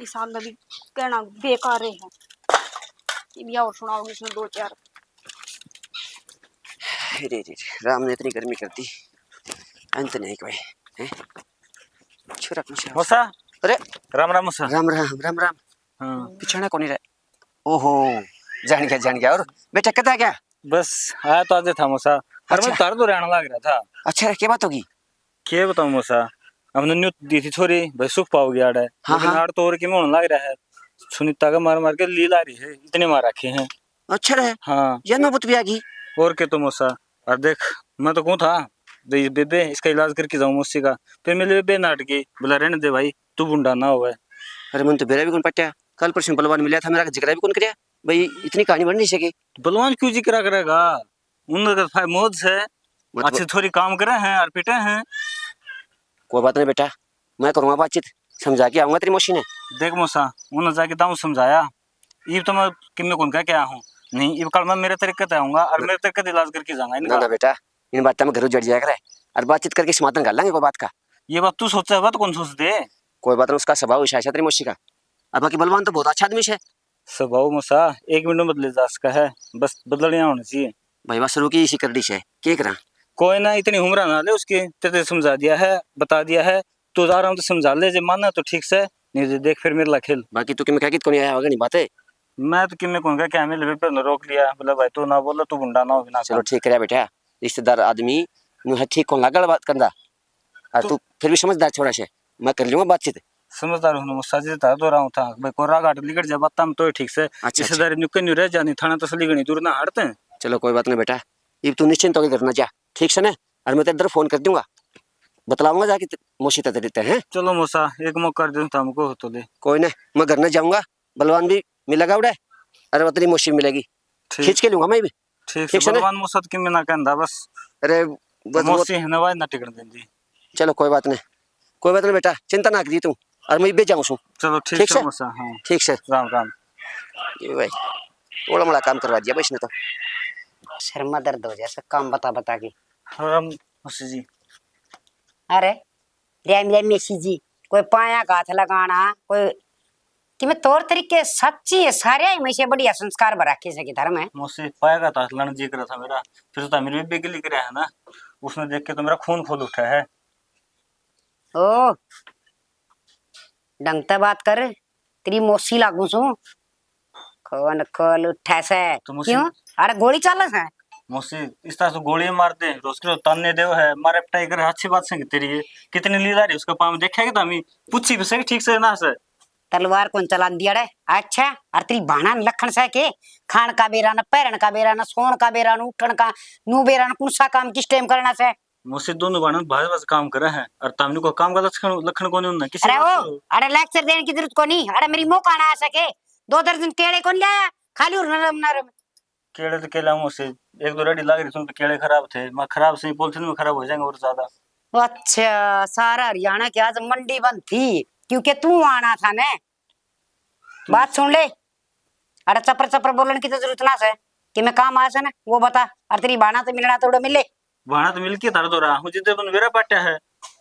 इस आगे भी कहना बेकार है। इब या और सुनाओगी इसने दो चार। रे, रे, रे, राम ने इतनी गर्मी कर दी, अंत नहीं कोई। हैं? छुरा पूछा। मौसा। अरे। राम राम मौसा। राम राम, राम राम। हाँ। पिछाणा कोनी रह। ओहो, जान गया, जान गया। और बेटा, कद आ गया? बस, आया तो आज था मौसा। अरे, अच्छा। मैं तार तो रहने लग रहा था। अच्छा, क्या बात होगी? के बताऊं मौसा, हमने न्यू दी थी छोरी, भाई सुख पाओगे आड़े। हाँ, लेकिन हाँ। आड़ तो और किमे होने लग रहा है। सुनीता का मार मार के लील आ रही है, इतने मार रखे हैं। अच्छा रहे। हाँ। ये नौबत भी आ गई। और के तो मौसा, और देख, मैं तो कहूँ था, दे ये बेबे, इसका इलाज करके जाऊँ मौसी का। फिर मेरी बेबे नाट गई, बोला, "रहने दे भाई, तू बुंडा ना होवे।" अरे, मन तो बेरा भी कौन पट्या, कल परसों बलवान मिला था, मेरा जिक्र भी कौन करया। भाई, इतनी कहानी बन नहीं सकी। बलवान क्यों जिक्र करेगा? उनका तो भाई मौज से, मत अच्छे ब- छोरी काम करे हैं और पिटे हैं। कोई बात नहीं बेटा, मैं करूँगा बातचीत, समझा के आऊँगा तेरी मौसी ने। देख मौसा, उन्हें जाके दाऊ समझाया, इब तो मैं किन्ने कौन कह के आया हूँ। नहीं, इब कल मैं मेरे तरीके ते आऊँगा और मेरे तरीके ते इलाज करके जाऊँगा ना, इनका। ना बेटा, इन बातों में घर उजड़ जाया करे, और बातचीत करके समाधान कर लेंगे कोई बात का। ये बात तू सोचे, बात कौन सोच दे? कोई बात नहीं, उसका स्वभाव ऐसा है तेरी मौसी का। अब बाकी बलवान तो बहुत अच्छा आदमी है। स्वभाव मौसा एक मिनट में बदले जा सका है, बस बदलनिया होना चाहिए। भाई, बस शुरू की इसी कर दी से, के करा? कोई ना, इतनी उम्र ना ले उसकी, तेरे समझा दिया है, बता दिया है, तू आराम से समझा ले, जे माना तो ठीक से, नहीं तो देख फिर मेरे ला खेल। बाकी तू किमे कह के कोनी आया होगा नहीं बात है। मैं तो किमे कौन कह के, हमें लेवे पे रोक लिया, बोला, "भाई तू ना बोला, तू गुंडा ना हो बिना चलो काम।" ठीक करया बेटा, रिश्तेदार आदमी नु है, ठीक कौन लागल बात करदा। और तो तू फिर भी समझदार छोरा से, मैं कर लूंगा बातचीत। समझदार हूँ, मौसा जी, था तो रहा हूँ था, भाई कोरा घाट लिकड़ जा बात में तो ठीक से। अच्छा, अच्छा। रिश्तेदारी न्यू के न्यू रह जानी, थाना तसली घणी दूर ना हटते हैं। चलो कोई बात नहीं बेटा, इब तू निश्चिंत होकर घर ना जा, ठीक से ना, और मैं तेरे इधर फोन कर दूंगा, बतलाऊंगा जाके ते-, मौसी तेरे ते, हैं? चलो मौसा, एक मौका दे तुमको हो तो दे। कोई ना, मैं घर ना जाऊंगा, बलवान भी मिलेगा उड़े, अरे वो तेरी मौसी मिलेगी, ठीक। खींच के लूंगा मैं भी। ठीक ठीक से से ना? बलवान मौसा तो किमे ना कहंदा बस। अरे, बस वो मौसी है ना, वाज ना टिकण देंदी। चलो, कोई बात नहीं, कोई बात नहीं बेटा, चिंता ना करिए तू, और मैं इबे जाऊँ सूं। चलो, ठीक ठीक से से? मौसा, हाँ। ठीक से। राम राम। ये भाई, थोड़ा मोड़ा काम करवा दिया भाई इसने तो। सर में दर्द हो जाए, सब काम बता बता के। राम मौसी जी। अरे, राम राम मौसी जी, कोई पाया का हाथ लगाना, कोई किमे तौर तरीके सच्ची है, सारे ही में से बढ़िया संस्कार भर रखे से कि धर्म है। मौसी, पाया का हाथ लाने जी करा था मेरा, फिर तो मेरी बेबे गिली करया है ना, उसने देख के तो मेरा खून खोल उठा है। ओ, ढंग ते बात कर, तेरी मौसी लागू सूं। खून खोल उठा से। तो मौसी क्यों? अरे गोली चाले से। मौसी, इस तरह से गोली मार दे, रोज के रोज ताने देव है, मारे पिटाई करे, अच्छी बात से तेरी ये कितनी लीला रही उसका पाम देखा कि तामी पूछी भी सही ठीक से ना से। तलवार कौन चलांदी अड़े? अच्छा, और तेरी भाणा न लखण से के? खाण का बेरा न, पहरण का बेरा न, सोण का बेरा न, उठण का, नू बेरा न, कौन सा काम किस टाइम करना से? मौसी दोनों भाणा भाज भाज काम करे हैं, और तामनी को काम का लक्षण, लखण कोनी उनने, किसी अरे बात ओ, को। अरे लेक्चर देने की जरूरत कोनी। अरे मेरी मोह काना आ सके, दो दर्जन केले कौन लाया? खाली और नरम नरम। केले तो केले मौसी, एक दो रेडी लाग रही थी, उन पे केले खराब थे। मैं खराब से पॉलिथीन में खराब हो जाएंगे और ज्यादा। अच्छा, सारा हरियाणा की आज मंडी बंद थी, क्योंकि तू आना था ना। तू बात सुन ले, अरे चपर चपर बोलने की तो जरूरत ना से, कि मैं काम आया से ना, वो बता, और तेरी भाणा तो मिलना थोड़ा मिले। भाणा तो मिल के तार दो रहा हूँ, जिद्दे तुम मेरा पाटा है।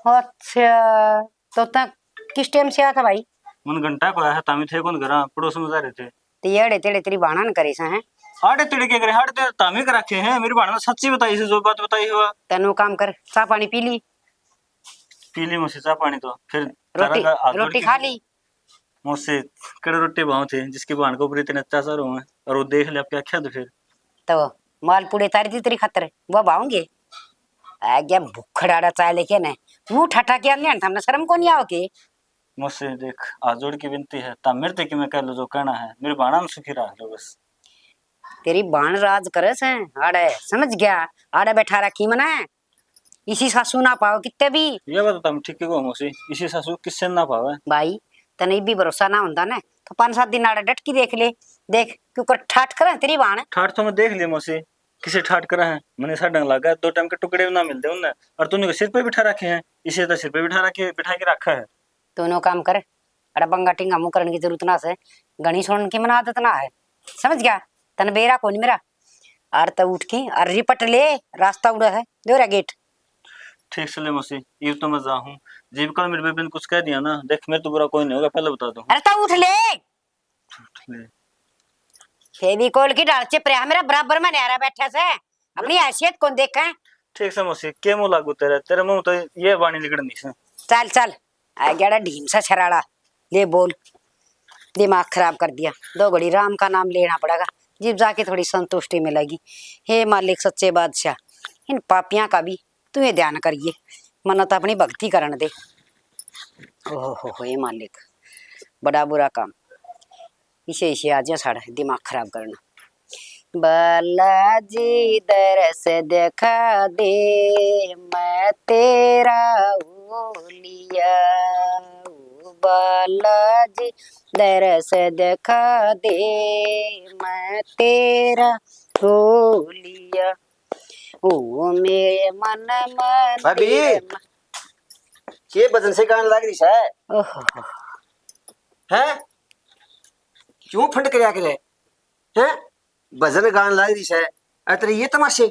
अच्छा, तो तक किस टाइम से आया था भाई? मन घंटा को आया है, तामी थे कौन घरा, पड़ोस में जा रहे थे। तो ये अड़े तेड़े तेरी भाणा ने करे से हैं? आड़े तेड़े के करे, आड़े तेड़े तामी कर रखे हैं, मेरी भाणा ने सच्ची बताई से, जो बात बताई हुआ। तनु काम कर, चाय पानी पी ली? पी ली मौसी चाय पानी तो, फिर रोटी, तारा का हाथ जोड़ रोटी के खा ली? मौसी, कड़े रोटी भाव थे, जिसकी भाण को ऊपर इतने अत्याचार हुए, और वो देख ले आपकी आँखें तो फिर। तो मालपूड़े तारी दी तेरी खातर, वो भावोगे? आ गया भुखड़ाड़ा चाय लेके ने, मुंह ठटा के आंदे हैं, थमने शर्म को नहीं आओ के? मौसी देख, हाथ जोड़ के विनती है, ता मेरे ते कि मैं कह लो जो कहना है, मेरी भाणा ने सुखी रख लो बस। तेरी बाण राज करे से, आड़े समझ गया, आड़े बैठा रखी मने। इसी सासू ना पाओ कितने भी। ये बात तो हम ठीक ही कहो मौसी, इसी सासू किससे ना पावे। भाई, तने भी भरोसा ना होंदा ना, तो पांच सात दिन आड़े डट की देख ले। देख, क्यों कर ठाठ करे तेरी बाण। ठाठ तो मैं देख ली मौसी, किसे ठाठ करा है, मने सा ढंग लगा, दो टाइम के टुकड़े भी ना मिलते उन्हें, और तूने सिर पे बिठा रखे हैं, इसे तो सिर पे बिठा रखे, बिठा के रखा है। दोनों काम कर, अड़ा बंगा टिंगा मुंह करने की जरूरत ना से, घणी सुनने की मना आदत ना है, समझ गया? तन बेरा कोनी मेरा। आर तो उठ की, अर रिपट ले, रास्ता उड़ा है, दे रहा गेट। ठीक से ले मौसी, ये तो मैं जा हूँ। जीव कल मेरे बेबे ने कुछ कह दिया ना, देख मेरे तो बुरा कोई नहीं होगा, पहले बता दूँ। अरे तो उठ ले। फेविकोल की डाल चिपरिया मेरा बराबर में न्यारा बैठा से, अपनी हैसियत कौन देखा है? ठीक से मौसी, के मुंह लागू तेरे, तेरे मुंह तो ये बाणी निकलनी से। चल चल, आ गया ढीम सा शराला, ले बोल, दिमाग खराब कर दिया। दो घड़ी राम का नाम लेना पड़ेगा, जिब जाके थोड़ी संतुष्टि मिलेगी। हे मालिक सच्चे बादशाह, इन पापियां का भी तू ये ध्यान करिए, मन्ना तो अपनी भक्ति करण दे। ओहो हो, हे मालिक, बड़ा बुरा काम। इसे इसे आज साड़ा दिमाग खराब करना। बालाजी दरस दिखा दे, मैं तेरा होलिया। ओ बालाजी दरस दिखा दे, मैं तेरा होलिया। ओ मेरे मन भाभी, मंदिर म- ये भजन से गान लाग रही है। ओहो। हैं? क्यों फंड करया करे? हैं? भजन गान लाग रही है। अरे तेरे ये तमाशे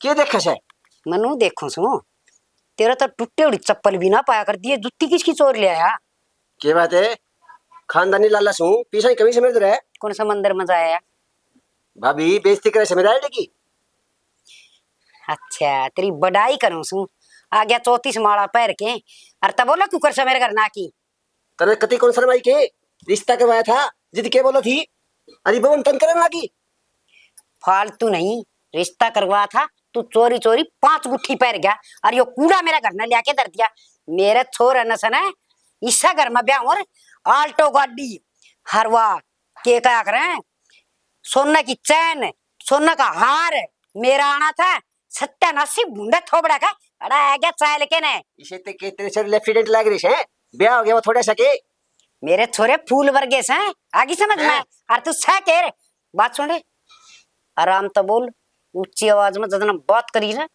के देखे है? मनु देखूं सू, तेरा तो टुट्टे उड़ी चप्पल भी ना पाया कर दिए, जुत्ती किसकी चोर ले आया? के बात है? खानदानी लाला सू, पीछा ही कमी समझ रहे। कौन सा मंदिर में जाया? भाभी, बेइज्जती करे से मेरा आईडी की। अच्छा, तेरी बड़ाई करूं सू। आ गया चौंतीस माला पहर के, और तब बोला क्यों कर से मेरे घर ना की? तने कती कौन शर्म आई के? रिश्ता करवाया था, जिद के बोला थी? अरे बहू तंग करने लगी। फालतू नहीं, रिश्ता करवाया था, तू चोरी चोरी पांच गुट्ठी पहर गया, और यो कूड़ा मेरा घर ने लिया के धर दिया। मेरे छोरे ने सने इसा घर में ब्याह और आल्टो गाड़ी हरवा के कहा करें, सोने की चैन, सोने का हार मेरा आना था। सत्यानाशी भूंडे थोबड़ा का, अड़ा आ गया चाल के ने। इसे ते के तेरे सर लेफ्टिनेंट लाग रही है, ब्याह हो गया वो थोड़ा सा के। मेरे छोरे फूल वर्गे से, आगी समझ में? हैं? और तू सह के रे, बात सुन रे, आराम तो बोल, ऊंची आवाज में जदना बात करी ना,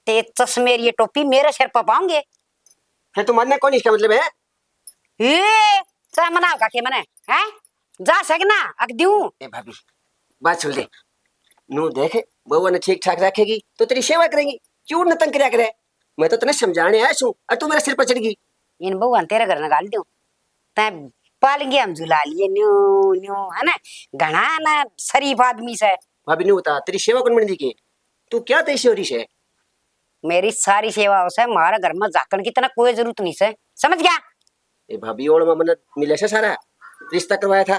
ते चश्मे और ये टोपी मेरे सिर पर पाऊंगे। फिर तू मानना कौन इसका मतलब है? ए, तै मना का के मने, हैं? जा सक ना, अक दिऊं। ए भाभी, बात सुन ले। नू देख, बहू ने ठीक ठाक रखेगी, तो तेरी सेवा करेगी। क्यों न तंग करया करे? मैं तो तने समझाने आया छू, और तू मेरे सिर पर चढ़ गई। इन बहू ने तेरे घर न गाल दियो। तै पालंगे हम झुला लिए, न्यू, न्यू, है ना? घणा ना शरीफ आदमी से। भाभी, नू बता, तेरी सेवा कौन बन दी के? तू क्या तैसी हो रही है? मेरी सारी सेवा हो से, म्हारे घर में झाकण की तने कोई जरूरत नहीं से, समझ गया? ए भाभी, ओड़ में मने मिले से सारा, रिश्ता करवाया था,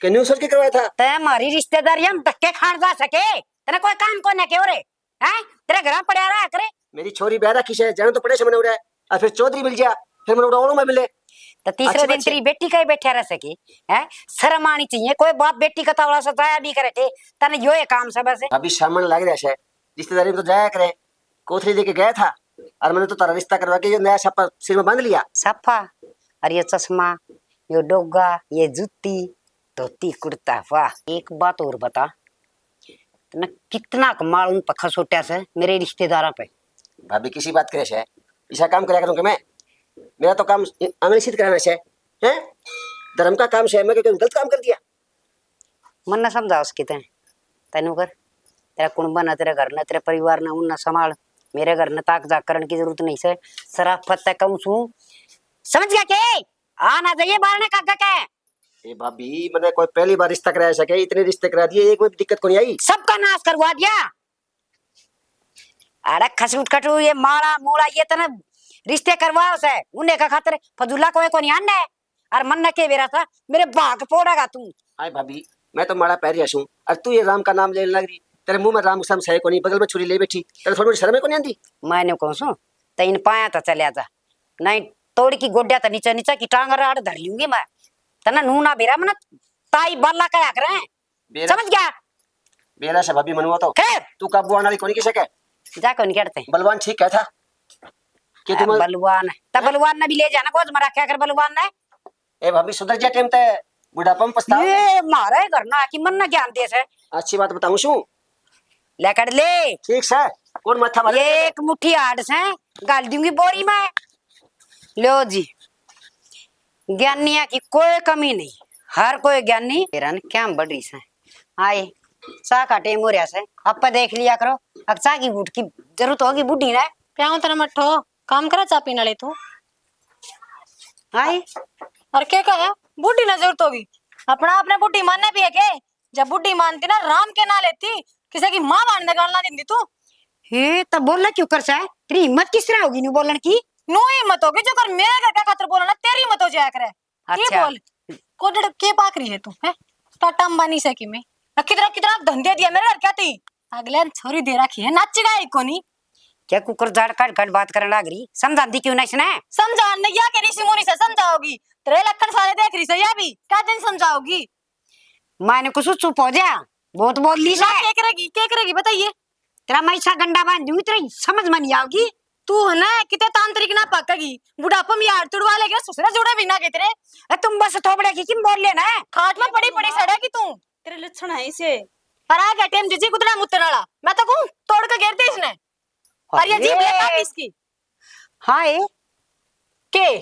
के न्यू सोच के करवाया था? तै हमारी रिश्तेदारी हम धक्के खान जा सके, तने कोई काम कोने के हो रे, हैं? तेरे घर पड़या रहा करे। मेरी छोरी ब्याह रखी से, जाना तो पड़े से मने उड़े, और फिर चौधरी मिल गया, फिर मने उड़ा ओड़ में मिले। तो तीसरे अच्छी दिन बात है। तेरी बेटी का ही बैठा रह सके, हैं? शर्म आनी चाहिए, कोई बाप बेटी का तावड़ा से जाया भी करे थे, तने यो ही काम से बस। अभी शर्मन लग रहा है, रिश्तेदारी में तो जाया करे, कोथली लेके गया था, और मैंने तो तारा रिश्ता करवा के ये नया छापा सिर में बांध लिया। छापा? और ये चश्मा, यो डोगा, ये जूती, धोती कुर्ता, वाह। एक बात और बता, तने कितना कमाल उन पखा सोटा से मेरे रिश्तेदारां पे। भाभी किसी बात करे से? ऐसा काम करया करूं कि मैं? मेरा तो काम आंगली सीध कराना से, हैं? धर्म का काम से, मैं कोई गलत काम कर दिया? मन्ने समझा उसकी तैं, तैनू कर, तेरा कुणबा ना, तेरे घर ना, तेरे परिवार ना, उनने संभाल। मेरे घर ने ताक झाक करण की जरूरत नहीं से। सराफत तै कहूं सूं, समझ गया के? आ ना जाइए बारणे का आगे के। ए भाभी, मैंने कोई पहली बार रिश्ता कराया सके, इतने रिश्ते करा दिए, एक में भी दिक्कत कोनी आई। सबका नाश करवा दिया। अरे खसूट खटू, ये माड़ा मूड़ा, ये तने रिश्ते करवाओ से, उन्हें का खातर फजूला कोई कोनी आंडे। और मन न के बेरा था, मेरे भाग फोड़ेगा तू। आए भाभी, मैं तो माड़ा पहरिया सूं, और तू ये राम का नाम लेने लग रही। तेरे मुंह में राम कसम सही कोनी, बगल में छुरी ले बैठी, तेरे थोड़ी शर्म ही कोनी आंदी? मैंने कौन सू, तै इन पाया तो चल्या जा, नहीं तोड़ की गोड्या तो नीचे, नीचे की टांग राड़ धर लूंगी मैं। तने नू ना बेरा मन ताई बाला कहा करे। बेरा समझ गया? बेरा से भाभी मनवा तो। फिर? तू काबू आने वाली कोनी किसे के? जा कोनी करते। बलवान ठीक कहता। कि तुम बलवान है। तो बलवान ने भी ले जाना, गोद में रखा कर बलवान ने। ए भाभी, सुधर जा टाइम ते, बुढ़ापा में पछताओ। ये मारे घर ना कि मन ना ज्ञान दे से। अच्छी बात बताऊं सु। ले कर ले। ठीक से, कौन माथा मारे? ये एक मुट्ठी आड़ से, गाल दूंगी बोरी में। लो जी, ज्ञानिया की कोई कमी नहीं, हर कोई ज्ञानी। हेरन क्या बढ़ रही से। आए, चाह का टेम हो रहा से, आप देख लिया करो। अब चाह की घूट की जरूरत होगी बूढ़ी ने। क्या हो तेरा मट्ठो, काम करा चाह पीने वाले तू? आए। और क्या कहा? बूढ़ी ने जरूरत होगी? अपना आपने बूढ़ी मानना भी है के? जब बूढ़ी मानती ना, राम के ना लेती, किसी की माँ मानने गाल ना देती तू। हे, तब बोलना क्यों कर से? तेरी हिम्मत किस तरह होगी न्यू बोलने की? न्यू हिम्मत होगी जो कर मेरे घर का खातर बोला ना, तेरी हिम्मत हो जाया करे। ये अच्छा। बोल, कोडड़ के पाक रही है तू, हैं? टाटा अंबानी से कि मैं? आ, कितना, कितना धन दे दिया मेरे घर क्या ती? अगले ने छोरी दे रखी है, नाचेगा ही कोनी। क्या कुकर झाड़ काट काट बात करने लाग रही? समझाती क्यों ना इसने? समझान ने क्या करी सी मुनी से समझाओगी? तेरे लखन सारे देख रही से, या भी क्या दिन समझाओगी? मैंने कुछ चुप हो जा, बहुत बोल ली ना, से। क्या करेगी, क्या करेगी बताइए? तेरा मैं ऐसा गंडा बांध दूंगी, तेरी समझ में नहीं आओगी। तू है ना, किते तांत्रिक ना पाकेगी, बुढ़ापे में यार तुड़वा लेगी, ससुरा जुड़े भी ना के तेरे। ए, तुम बस थोबड़े की किम बोल लेना है? खाट में पड़ी पड़ी सड़ेगी तू। तेरे लक्षण है इसे। और आ गया टेम जीजी कुतरा मुतन वाला, मैं तो कहूं तोड़ के घेर दे इसने। और ये अरे। जीभ लेगा किसकी? हाय। के?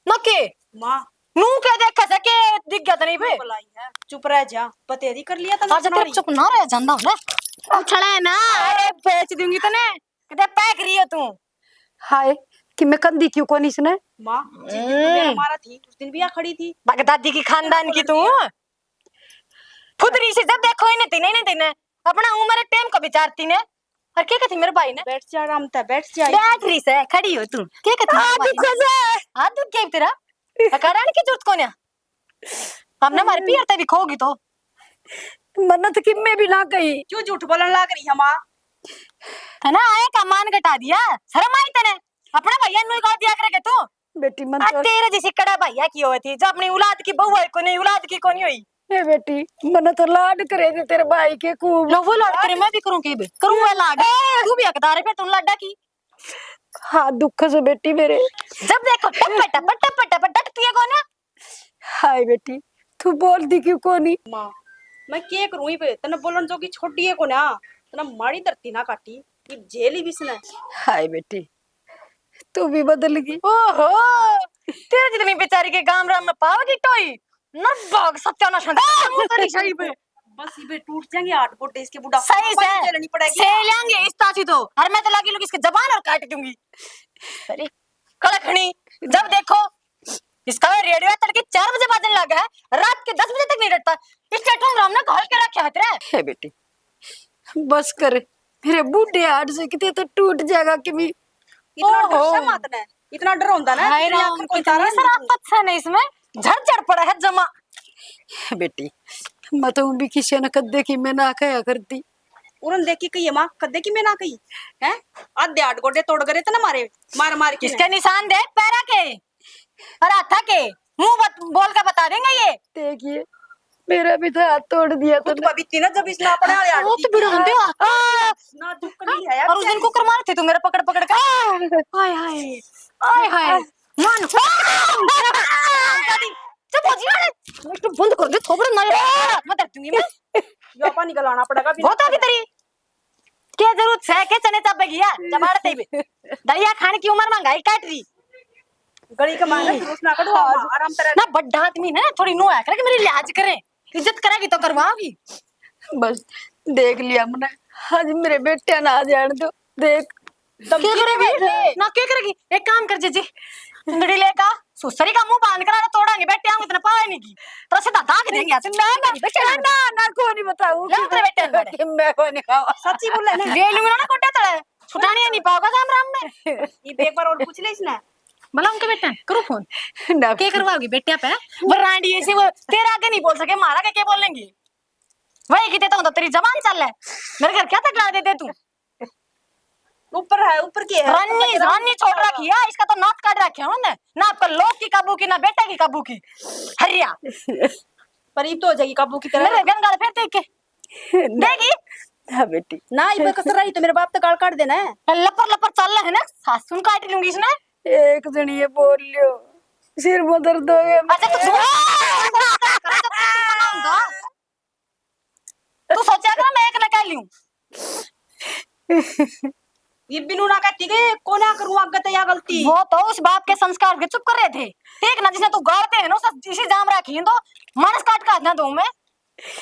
ना के? माँ। नू के देखे से के दिख गया तने बे? बुलाई है। चुप रह जा, बतेरी कर लिया तने आज तेरे सुनाई। चुप ना रह जांदा हो ना। उछले ना, अरे बेच दूंगी तने। किते पैक रही हो तू? हाय, कि मैं कंदी क्यों कोनी इसने? माँ, जिस दिन तू मेरा हम्म। मारा थी, उस दिन भी आ खड़ी थी। बगदादी की खानदान की तू। खुद रही से जब देखो इन्हें तीने, इन्हें तीने। अपना उम्र टाइम का विचारती ने। और क्या कहती मेरे भाई ने? बैठ जा आराम तै, बैठ जा। बैठ रही से, खड़ी हो तू। क्या कहती मेरे भाई ने? हाथ दुख गया तेरा? कारण की जरूरत कोन्या। हमने हमारे पियर ते भी खोगी तो। मन्नत किम्मे भी ना कही। क्यों झूठ बोलन लाग रही है माँ? है ना, आए का मान घटा दिया। शर्म आई तने? अपना भैया नु गाल दिया करे के तू? बेटी, मन आ तो तेरे जैसी कड़ा भैया की होती, जो अपनी औलाद की बहू है कोनी, औलाद की कोनी हुई। ए बेटी, मने तो लाड करे थे तेरे भाई के खूब। लो, वो लाड करे, मैं भी करूँ के बे? करूँ वो लाड। ए! तू भी हकदार है फिर तुम लाडा की। हाँ, दुख से बेटी मेरे। जब देखो टप टप, टप टप, टप टप, पिए को ना। हाय बेटी, तू बोलती क्यों कोनी? माँ, मैं के करूँ इब? तने बोलन जोगी छोड़ी है कोना, तने माड़ी धरती ना काटी, इब जेल ही बिसने। हाय बेटी, तू भी बदल गई। ओहो, तेरे जितनी बेचारी के गाम राम में पावेगी टोई, ना भाग सत्यानाश है, मुंह तेरी सही पे। बस इबे टूट जाएंगे आठ गोडे इसके, बुढ़ापे सही में से। झेलनी पड़ेगी। से लेंगे इस तासी तो, और मैं तो लागी लुगी इसके जबान और काट दूंगी। अरे कड़कनी, जब देखो इसका रेडियो तड़के चार बजे बाजन लगा है, रात के दस बजे तक नहीं डरता। इसने ठुमराम ने घोल के रखा है तेरे। हे बेटी, बस कर, मेरे बूढ़े हाथ से किते तो टूट जाएगा कि भी। इतना डर ओहो। से मत ने, इतना डर होंदा ना, हाय तेरे राम, आखिर कोई कितनी तारा नहीं शराफत है ना इसमें, झड़ झड़ पड़ा है जमा। बेटी, मैं तो भी किसी ने कद्दे की मैं ना कहा करती। उरन देखी कही माँ, कद्दे की मैं ना कही, हैं? आधे आठ गोडे तोड़ करे तो ना मारे, मार मार के इसके ना। निशान देख पैरा के, और हाथा के, मुंह बत-, बोल के बता देंगे ये। देखिए, मेरा भी तो हाथ तोड़ दिया खुद तूने। पवित्र ना जब इसने अपने आले हाथ वो तो की। बिड़ांदे हो। आ! ना दुख नहीं है यार, और उस दिन कुकर मारे थे तू मेरा पकड़ पकड़ के। हाय हाय। हाय हाय। मान। चुप हो जी। एक तो बंद कर दे, थोबड़ा ना। मत दूंगी मैं। यो पानी गलाना पड़ेगा बिना बहुत आगे तेरी। क्या जरूरत है के चने चाबे गया? जबाड़ ते भी। दलिया खाने की उम्र महंगाई काट रही। गली का मांगा जुलूस ना कढो, आराम तरह ना। बड्डा आदमी ना, थोड़ी नो आया करे कि मेरी लिहाज करे, इज्जत करेगी तो करवाओगी। बस देख लिया हमने, आज मेरे बेटे ना आ जान दो। देख धमकी के करेगी? ना के करेगी? एक काम कर जीजी, चुंदड़ी लेका सुसरी का मुंह बांध कर तोड़ांगे, बेटे आऊंगे इतना पावे नहीं की तरह से दादा के देंगे आज। ना ना बेटे ना, ना, ना, को नहीं बताऊं ले तेरे बेटे ने। मैं को नहीं खावा। सच्ची बोले ना। ले लूंगा ना कोटा तले। छुटाने नहीं पाओगा राम राम में। ये एक बार और पूछ ले इसने। भला उनके बेटा करो फोन। ना। के करवाओगी बेटिया पे? वो रांडी ऐसे वो तेरा आगे नहीं बोल सके, मारा के क्या बोलेंगे? वही किते तो, तो तेरी जबान चल है। मेरे घर क्या तक ला देते तू? ऊपर है, ऊपर की है, ऊपर रानी, की रानी छोड़ रखी है, इसका तो नाक काट रखे हैं उन्होंने। ना आपका लोग की काबू की, ना बेटा की काबू की। हरिया। पर इब तो हो जाएगी काबू की तरह। मेरे गन गाल फिर देख के। देगी? हाँ बेटी। ना, इब कसर रही तो मेरे बाप तो गाल काट देना है। लपर लपर चल है ना, सासू ने काट लूंगी इसने। एक जनी ये बोल लियो, सिर में दर्द हो गया। अच्छा, तू तू सोचा कर मैं एक ना कह लूं। ये बिनू ना कहती कि कोना करूं आगे तो या गलती। वो तो उस बाप के संस्कार के चुप कर रहे थे। ठीक ना, जिसने तू गालते है ना, उसे इसी जाम रखी तो मानस काट काट ना दूं मैं।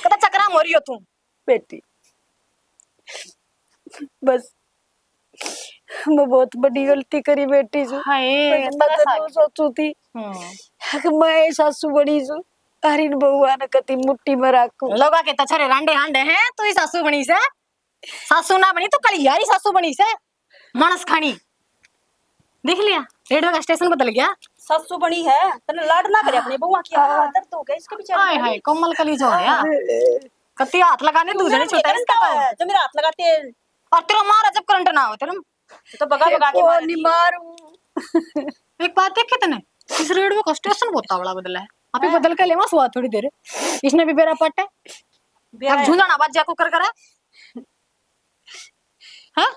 कदा चक्रा मोरी हो तू। बेटी, बस, मैं बहुत बड़ी गलती करी बेटी सु। हाय, बस मैं इतना तो सा- न्यू सोचू थी हम्म। कि मैं सासू बनी सु, अर इन बहुआ ने कती मुट्ठी में राखू। लोगा के तो छरे रांडे हांडे हैं, तू ही सासू बनी से। सासू ना बनी तो कल यारी सासू बनी से। मानस खानी। देख लिया, रेडियो का स्टेशन बदल गया। सासू बनी है, तने लाड ना करे अपनी बहुआ की। हाँ, दर्द हो गया इसके बेचारे हाय को। हाय, कोमल कली जो है। कत्ती हाथ लगाने, तू दूसरे जने छोटा है इसका तो। है, जो मेरा हाथ लगाते हैं। और तेरा मारा जब करंट ना हो तेरे। तो बगा बगा के मार नहीं मारू। एक बात देखे तने, इस रेडियो का स्टेशन बहुत तावड़ा बदला है। आप ही हाँ। बदल के लेवा सुआ थोड़ी देर। इसने भी बेरा पाटा है। बेरा अब है। झूंझाना बाजा को कर करा। हाँ?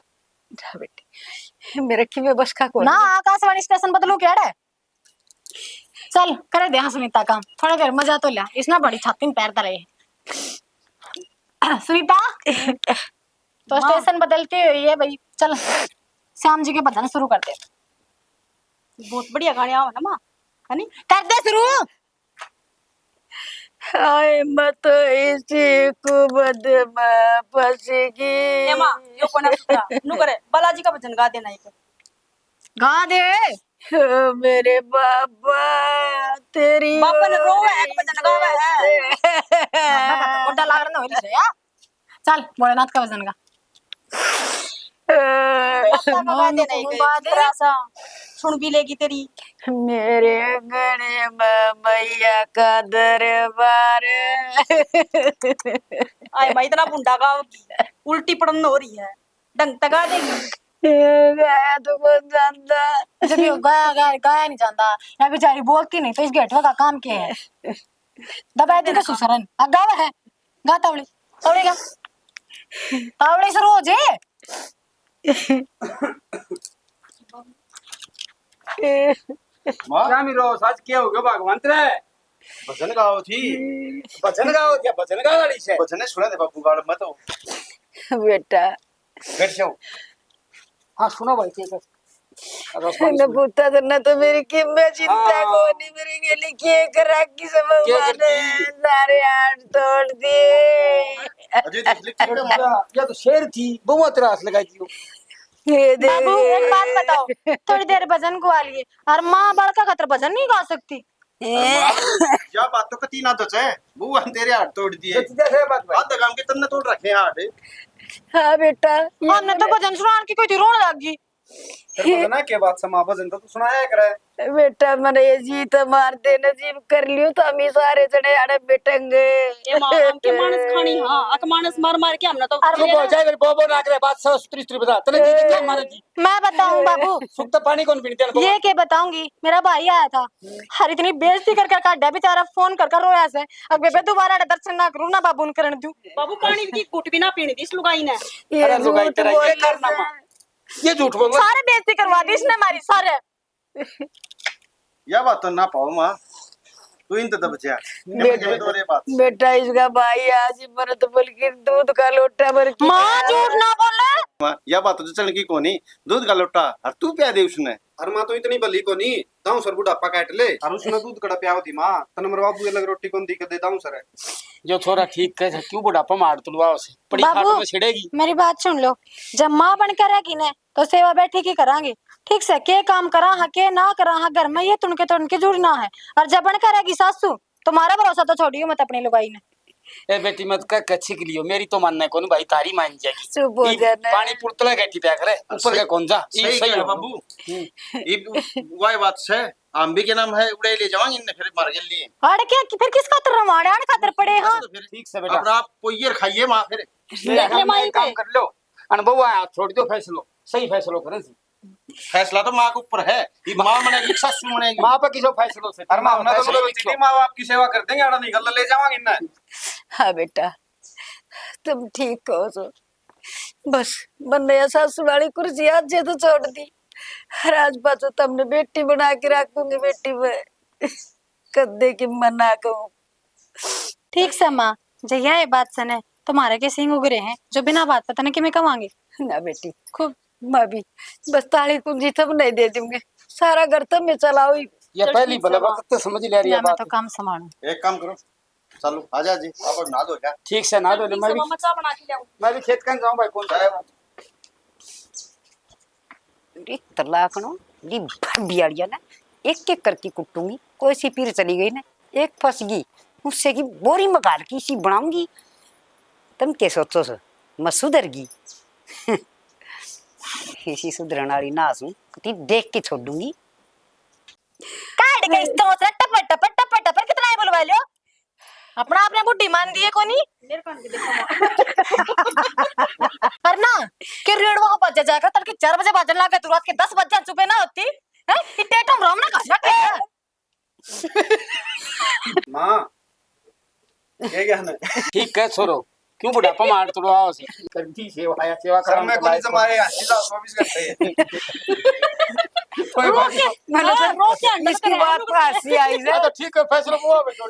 जा बेटी, मेरे की में बस का कोनी। ना, आकाशवाणी स्टेशन बदलू क्या रे? चल, करे दे हाँ सुनीता काम। थोड़ा देर मजा तो लिया। इसने बड़ी छाती में पैर धरे। सुनीता, तो माँ। स्टेशन बदलती हुई है भाई। चल, श्याम जी के भजन शुरू कर दे। बहुत बढ़िया गाने आओ ना माँ, है नी? कर दे शुरू। हाय, मैं तो इसी कुबद में फंस गई। ए माँ, यो कोना सुथरा। नु करे, बालाजी का भजन गा देना एक। गा दे। ओ मेरे बाबा, तेरी बाबा ने रोवे है, ओर भजन गावे है। से। बाबा का तो गोड्डा लागण हो रही है, यार। चल, भोलेनाथ का भजन गा। बाबा का गा देना एक, थोड़ा सा सुन भी लेगी तेरी। मेरे अंगने में मैया का दरबार। आए माँ, इतना भुंडा गाओगी, उल्टी पड़न हो रही है, ढंग तै गा देगी। गाया तो कौन जानता। जब ये गाया, गाया, गाया नहीं जानता, या बेचारी बोलती नहीं, तो इस गेटवा का काम क्या है? दबाए तू के सुसरन, अब गावा है। गा तावड़ी, तावड़ी गा। तावड़ी शुरू हो जे। माँ? क्या मेरा साथ क्या हो गया भगवान तेरे? भजन गाओ थी, भजन गाओ थी, भजन गा वाली से। भजन सुना दे बाबू, गाल मत हो। बेटा। बैठ जाओ। हाँ, सुनो भाई, ठीक है। रस पानी न सुनो। पूछता तो न तो मेरी कीमत चिंता हाँ। कोनी, मेरी गेली के कर रखी सब के भगवान करती? सारे हाथ तोड़ दिए। अजय तो इसलिए कितना मारा? या तो शेर थी, बहुआ तेरा हाथ लगा दियो। ये दे बाबू, एक बात बताओ, थोड़ी देर भजन गवा लिए, और माँ बड़का खातर भजन नहीं गा सकती? अरे माँ, या बात तो कती ना जचे, बहुआ ने तेरे हाथ तोड़ दिए। जच जैसे बात भाई। आधे काम के तन्ने तोड़ रखे हैं हाथ। हाँ बेटा, हमने तो भजन सुनान की कोई थी रोन लग गई। फिर भजना के बात समा, भजन तो तू सुनाया करे। बेटा, मैंने ये जी तो मार देने जी कर लियो, तो हम ही सारे जने आड़े बैठेंगे। ये माँ, हम के मानस खानी, हाँ, अक मानस मार मार के हमने तो अरे चुप हो जाए, फिर बोबो ना करे, बात साफ सुथरी सुथरी बता। तने जी जी क्या मारे जी? मैं बताऊं बाबू। सुख तो पानी कौन पीते हैं? ये के बताऊंगी, मेरा भाई आया था, हर इतनी बेइज्जती करके काढ़ा बेचारा, फोन कर कर रोया से, अब बेबे दोबारा दर्शन ना करूं ना बाबू ने करण दूं। बाबू, पानी की घुट भी ना पीने दी इस लुगाई ने। ये अरे लुगाई झूठ तेरा ये बोल करना रहा माँ। है। ये झूठ बोल रहा। सारे बेइज्जती करवा दी इसने हमारी, सारे। या बात तो ना पाओ माँ, तू इन तो दब जा। बेटा, दो रे बात। बेटा, इसका भाई आज ही मरत बल्कि दूध का लोटा भर के माँ, झूठ ना बोले। माँ, या बात तो चल की कोनी, दूध का लोटा, और तू प्या दे उसने। अरे माँ, तू इतनी भली कोनी, दाऊ सर बुढ़ापा काट ले। और उसने दूध कड़ा प्याव थी माँ, तने मेरे बाबू अलग रोटी कौन दी कदे दाऊ सर। जो छोरा ठीक कहे, क्यों बुढ़ापा में हाथ तुड़वाओ से? पड़ी खाट बाबू, में छिड़ेगी। मेरी बात सुन लो, जब माँ बन के रहेगी ना, तो सेवा बैठी की करांगे। ठीक से, के काम करा हाँ, के ना करा हाँ, घर में ये तुनके तुनके जुड़ना है। और जब बन के रहेगी सासू, तो मारा भरोसा तो छोड़ियो मत अपनी लुगाई ने। ए बेटी, मत कह के छिक लियो, मेरी तो मानना कौन भाई, तारी मान जाएगी। चुप हो ई जा ना। पानी पुरतला गैठी पे करे, ऊपर सही, के कौन जा, ई सही सही कह हो। बाबू। हम्म। ई वाई बात से, हम भी के नाम है, उड़े ले जावांगे इनने फिर मार के लिए। अड़ के फिर किस खातर रवाड़े, अड़ खातर पड़े हाँ। बस तो फिर ठीक से बेटा। अब आप पोइयर खाइए माँ फिर। देख ले माई काम पे। कर लो, अन बउआ हाथ छोड़ दो, फैसलो, सही फैसलो करें जी। फैसला तो माँ के ऊपर है। ये माँ बनेगी, सासू बनेगी। माँ पे किसो फैसलो से? अरे माँ, हमने तो फैसलो बोला, किसो? माँ बाप की सेवा कर देंगे, आड़ा नहीं, गल्ला ले जावांगे इन्हें। हाँ बेटा, तुम ठीक कहो सो। बस, मन्ने या सासू वाली कुर्सी आज से तो छोड़ दी। और आज पाछो तमने बेटी बना के रखूंगी, बेटी मैं। कदे की मना कहूँ। ठीक से माँ, जै या बात सै नै, तुम्हारे के सिंग उगरे हैं, जो बिना बात पता नहीं किमें कवांगे। ना बेटी, खूब। मैं भी बस ताली कुंजी तब नहीं दे दूंगी, सारा घर तब मैं चलाओ ही। ये चल पहली ठीक भला से बात माँ। तो समझ ले रही है या मैं बात। तो काम संभालूं। एक काम करो, चलो, आ जा जी, आप नहा धो जा। ठीक से नहा धो ले, ठीक मैं से भी, मम्मा, चाय बना के ले आऊं। मैं भी खेत कन जाऊं भाई, कौन सा? चाय। री तलाकणो, री भाभी आलिया ने एक एक करके कुटूंगी। कोई सी पीर चली गई ना, एक फंस गई, उससे की बोरी में घाल के इसी बनाऊंगी। तुम के सोचो सो, मैं सुधर गई? इसी सुधरण वाली ना हूं, कती देख के छोड़ूंगी। काट के इस तो टपर टपर टपर टपर कितना ही बुलवा लियो। अपना आपने बुढ़ी मान दिए कोनी। मेरे कान के देखो माँ। और ना, के रेड़वा को बजे जाकर तड़के चार बजे बाजन लागे, तू रात के दस बजे चुपे ना होती। हैं? इतने तुम रोम ना कर सकते। माँ, ये क्या है? ठीक है छोरो, क्यों बुढ़ापा मार तोड़ो, आओ से। कर दी सेवा, या सेवा सर, कराने मैं को गोली लायक से मारे, यहाँ सीधा चौबीस घंटे। कोई बात नहीं। मैंने हाँ, सर, रोक के अंडा इसकी करे, बात रुक। पर हंसी आई से। हाँ, तो ठीक है, फैसला हुआ, बेटो।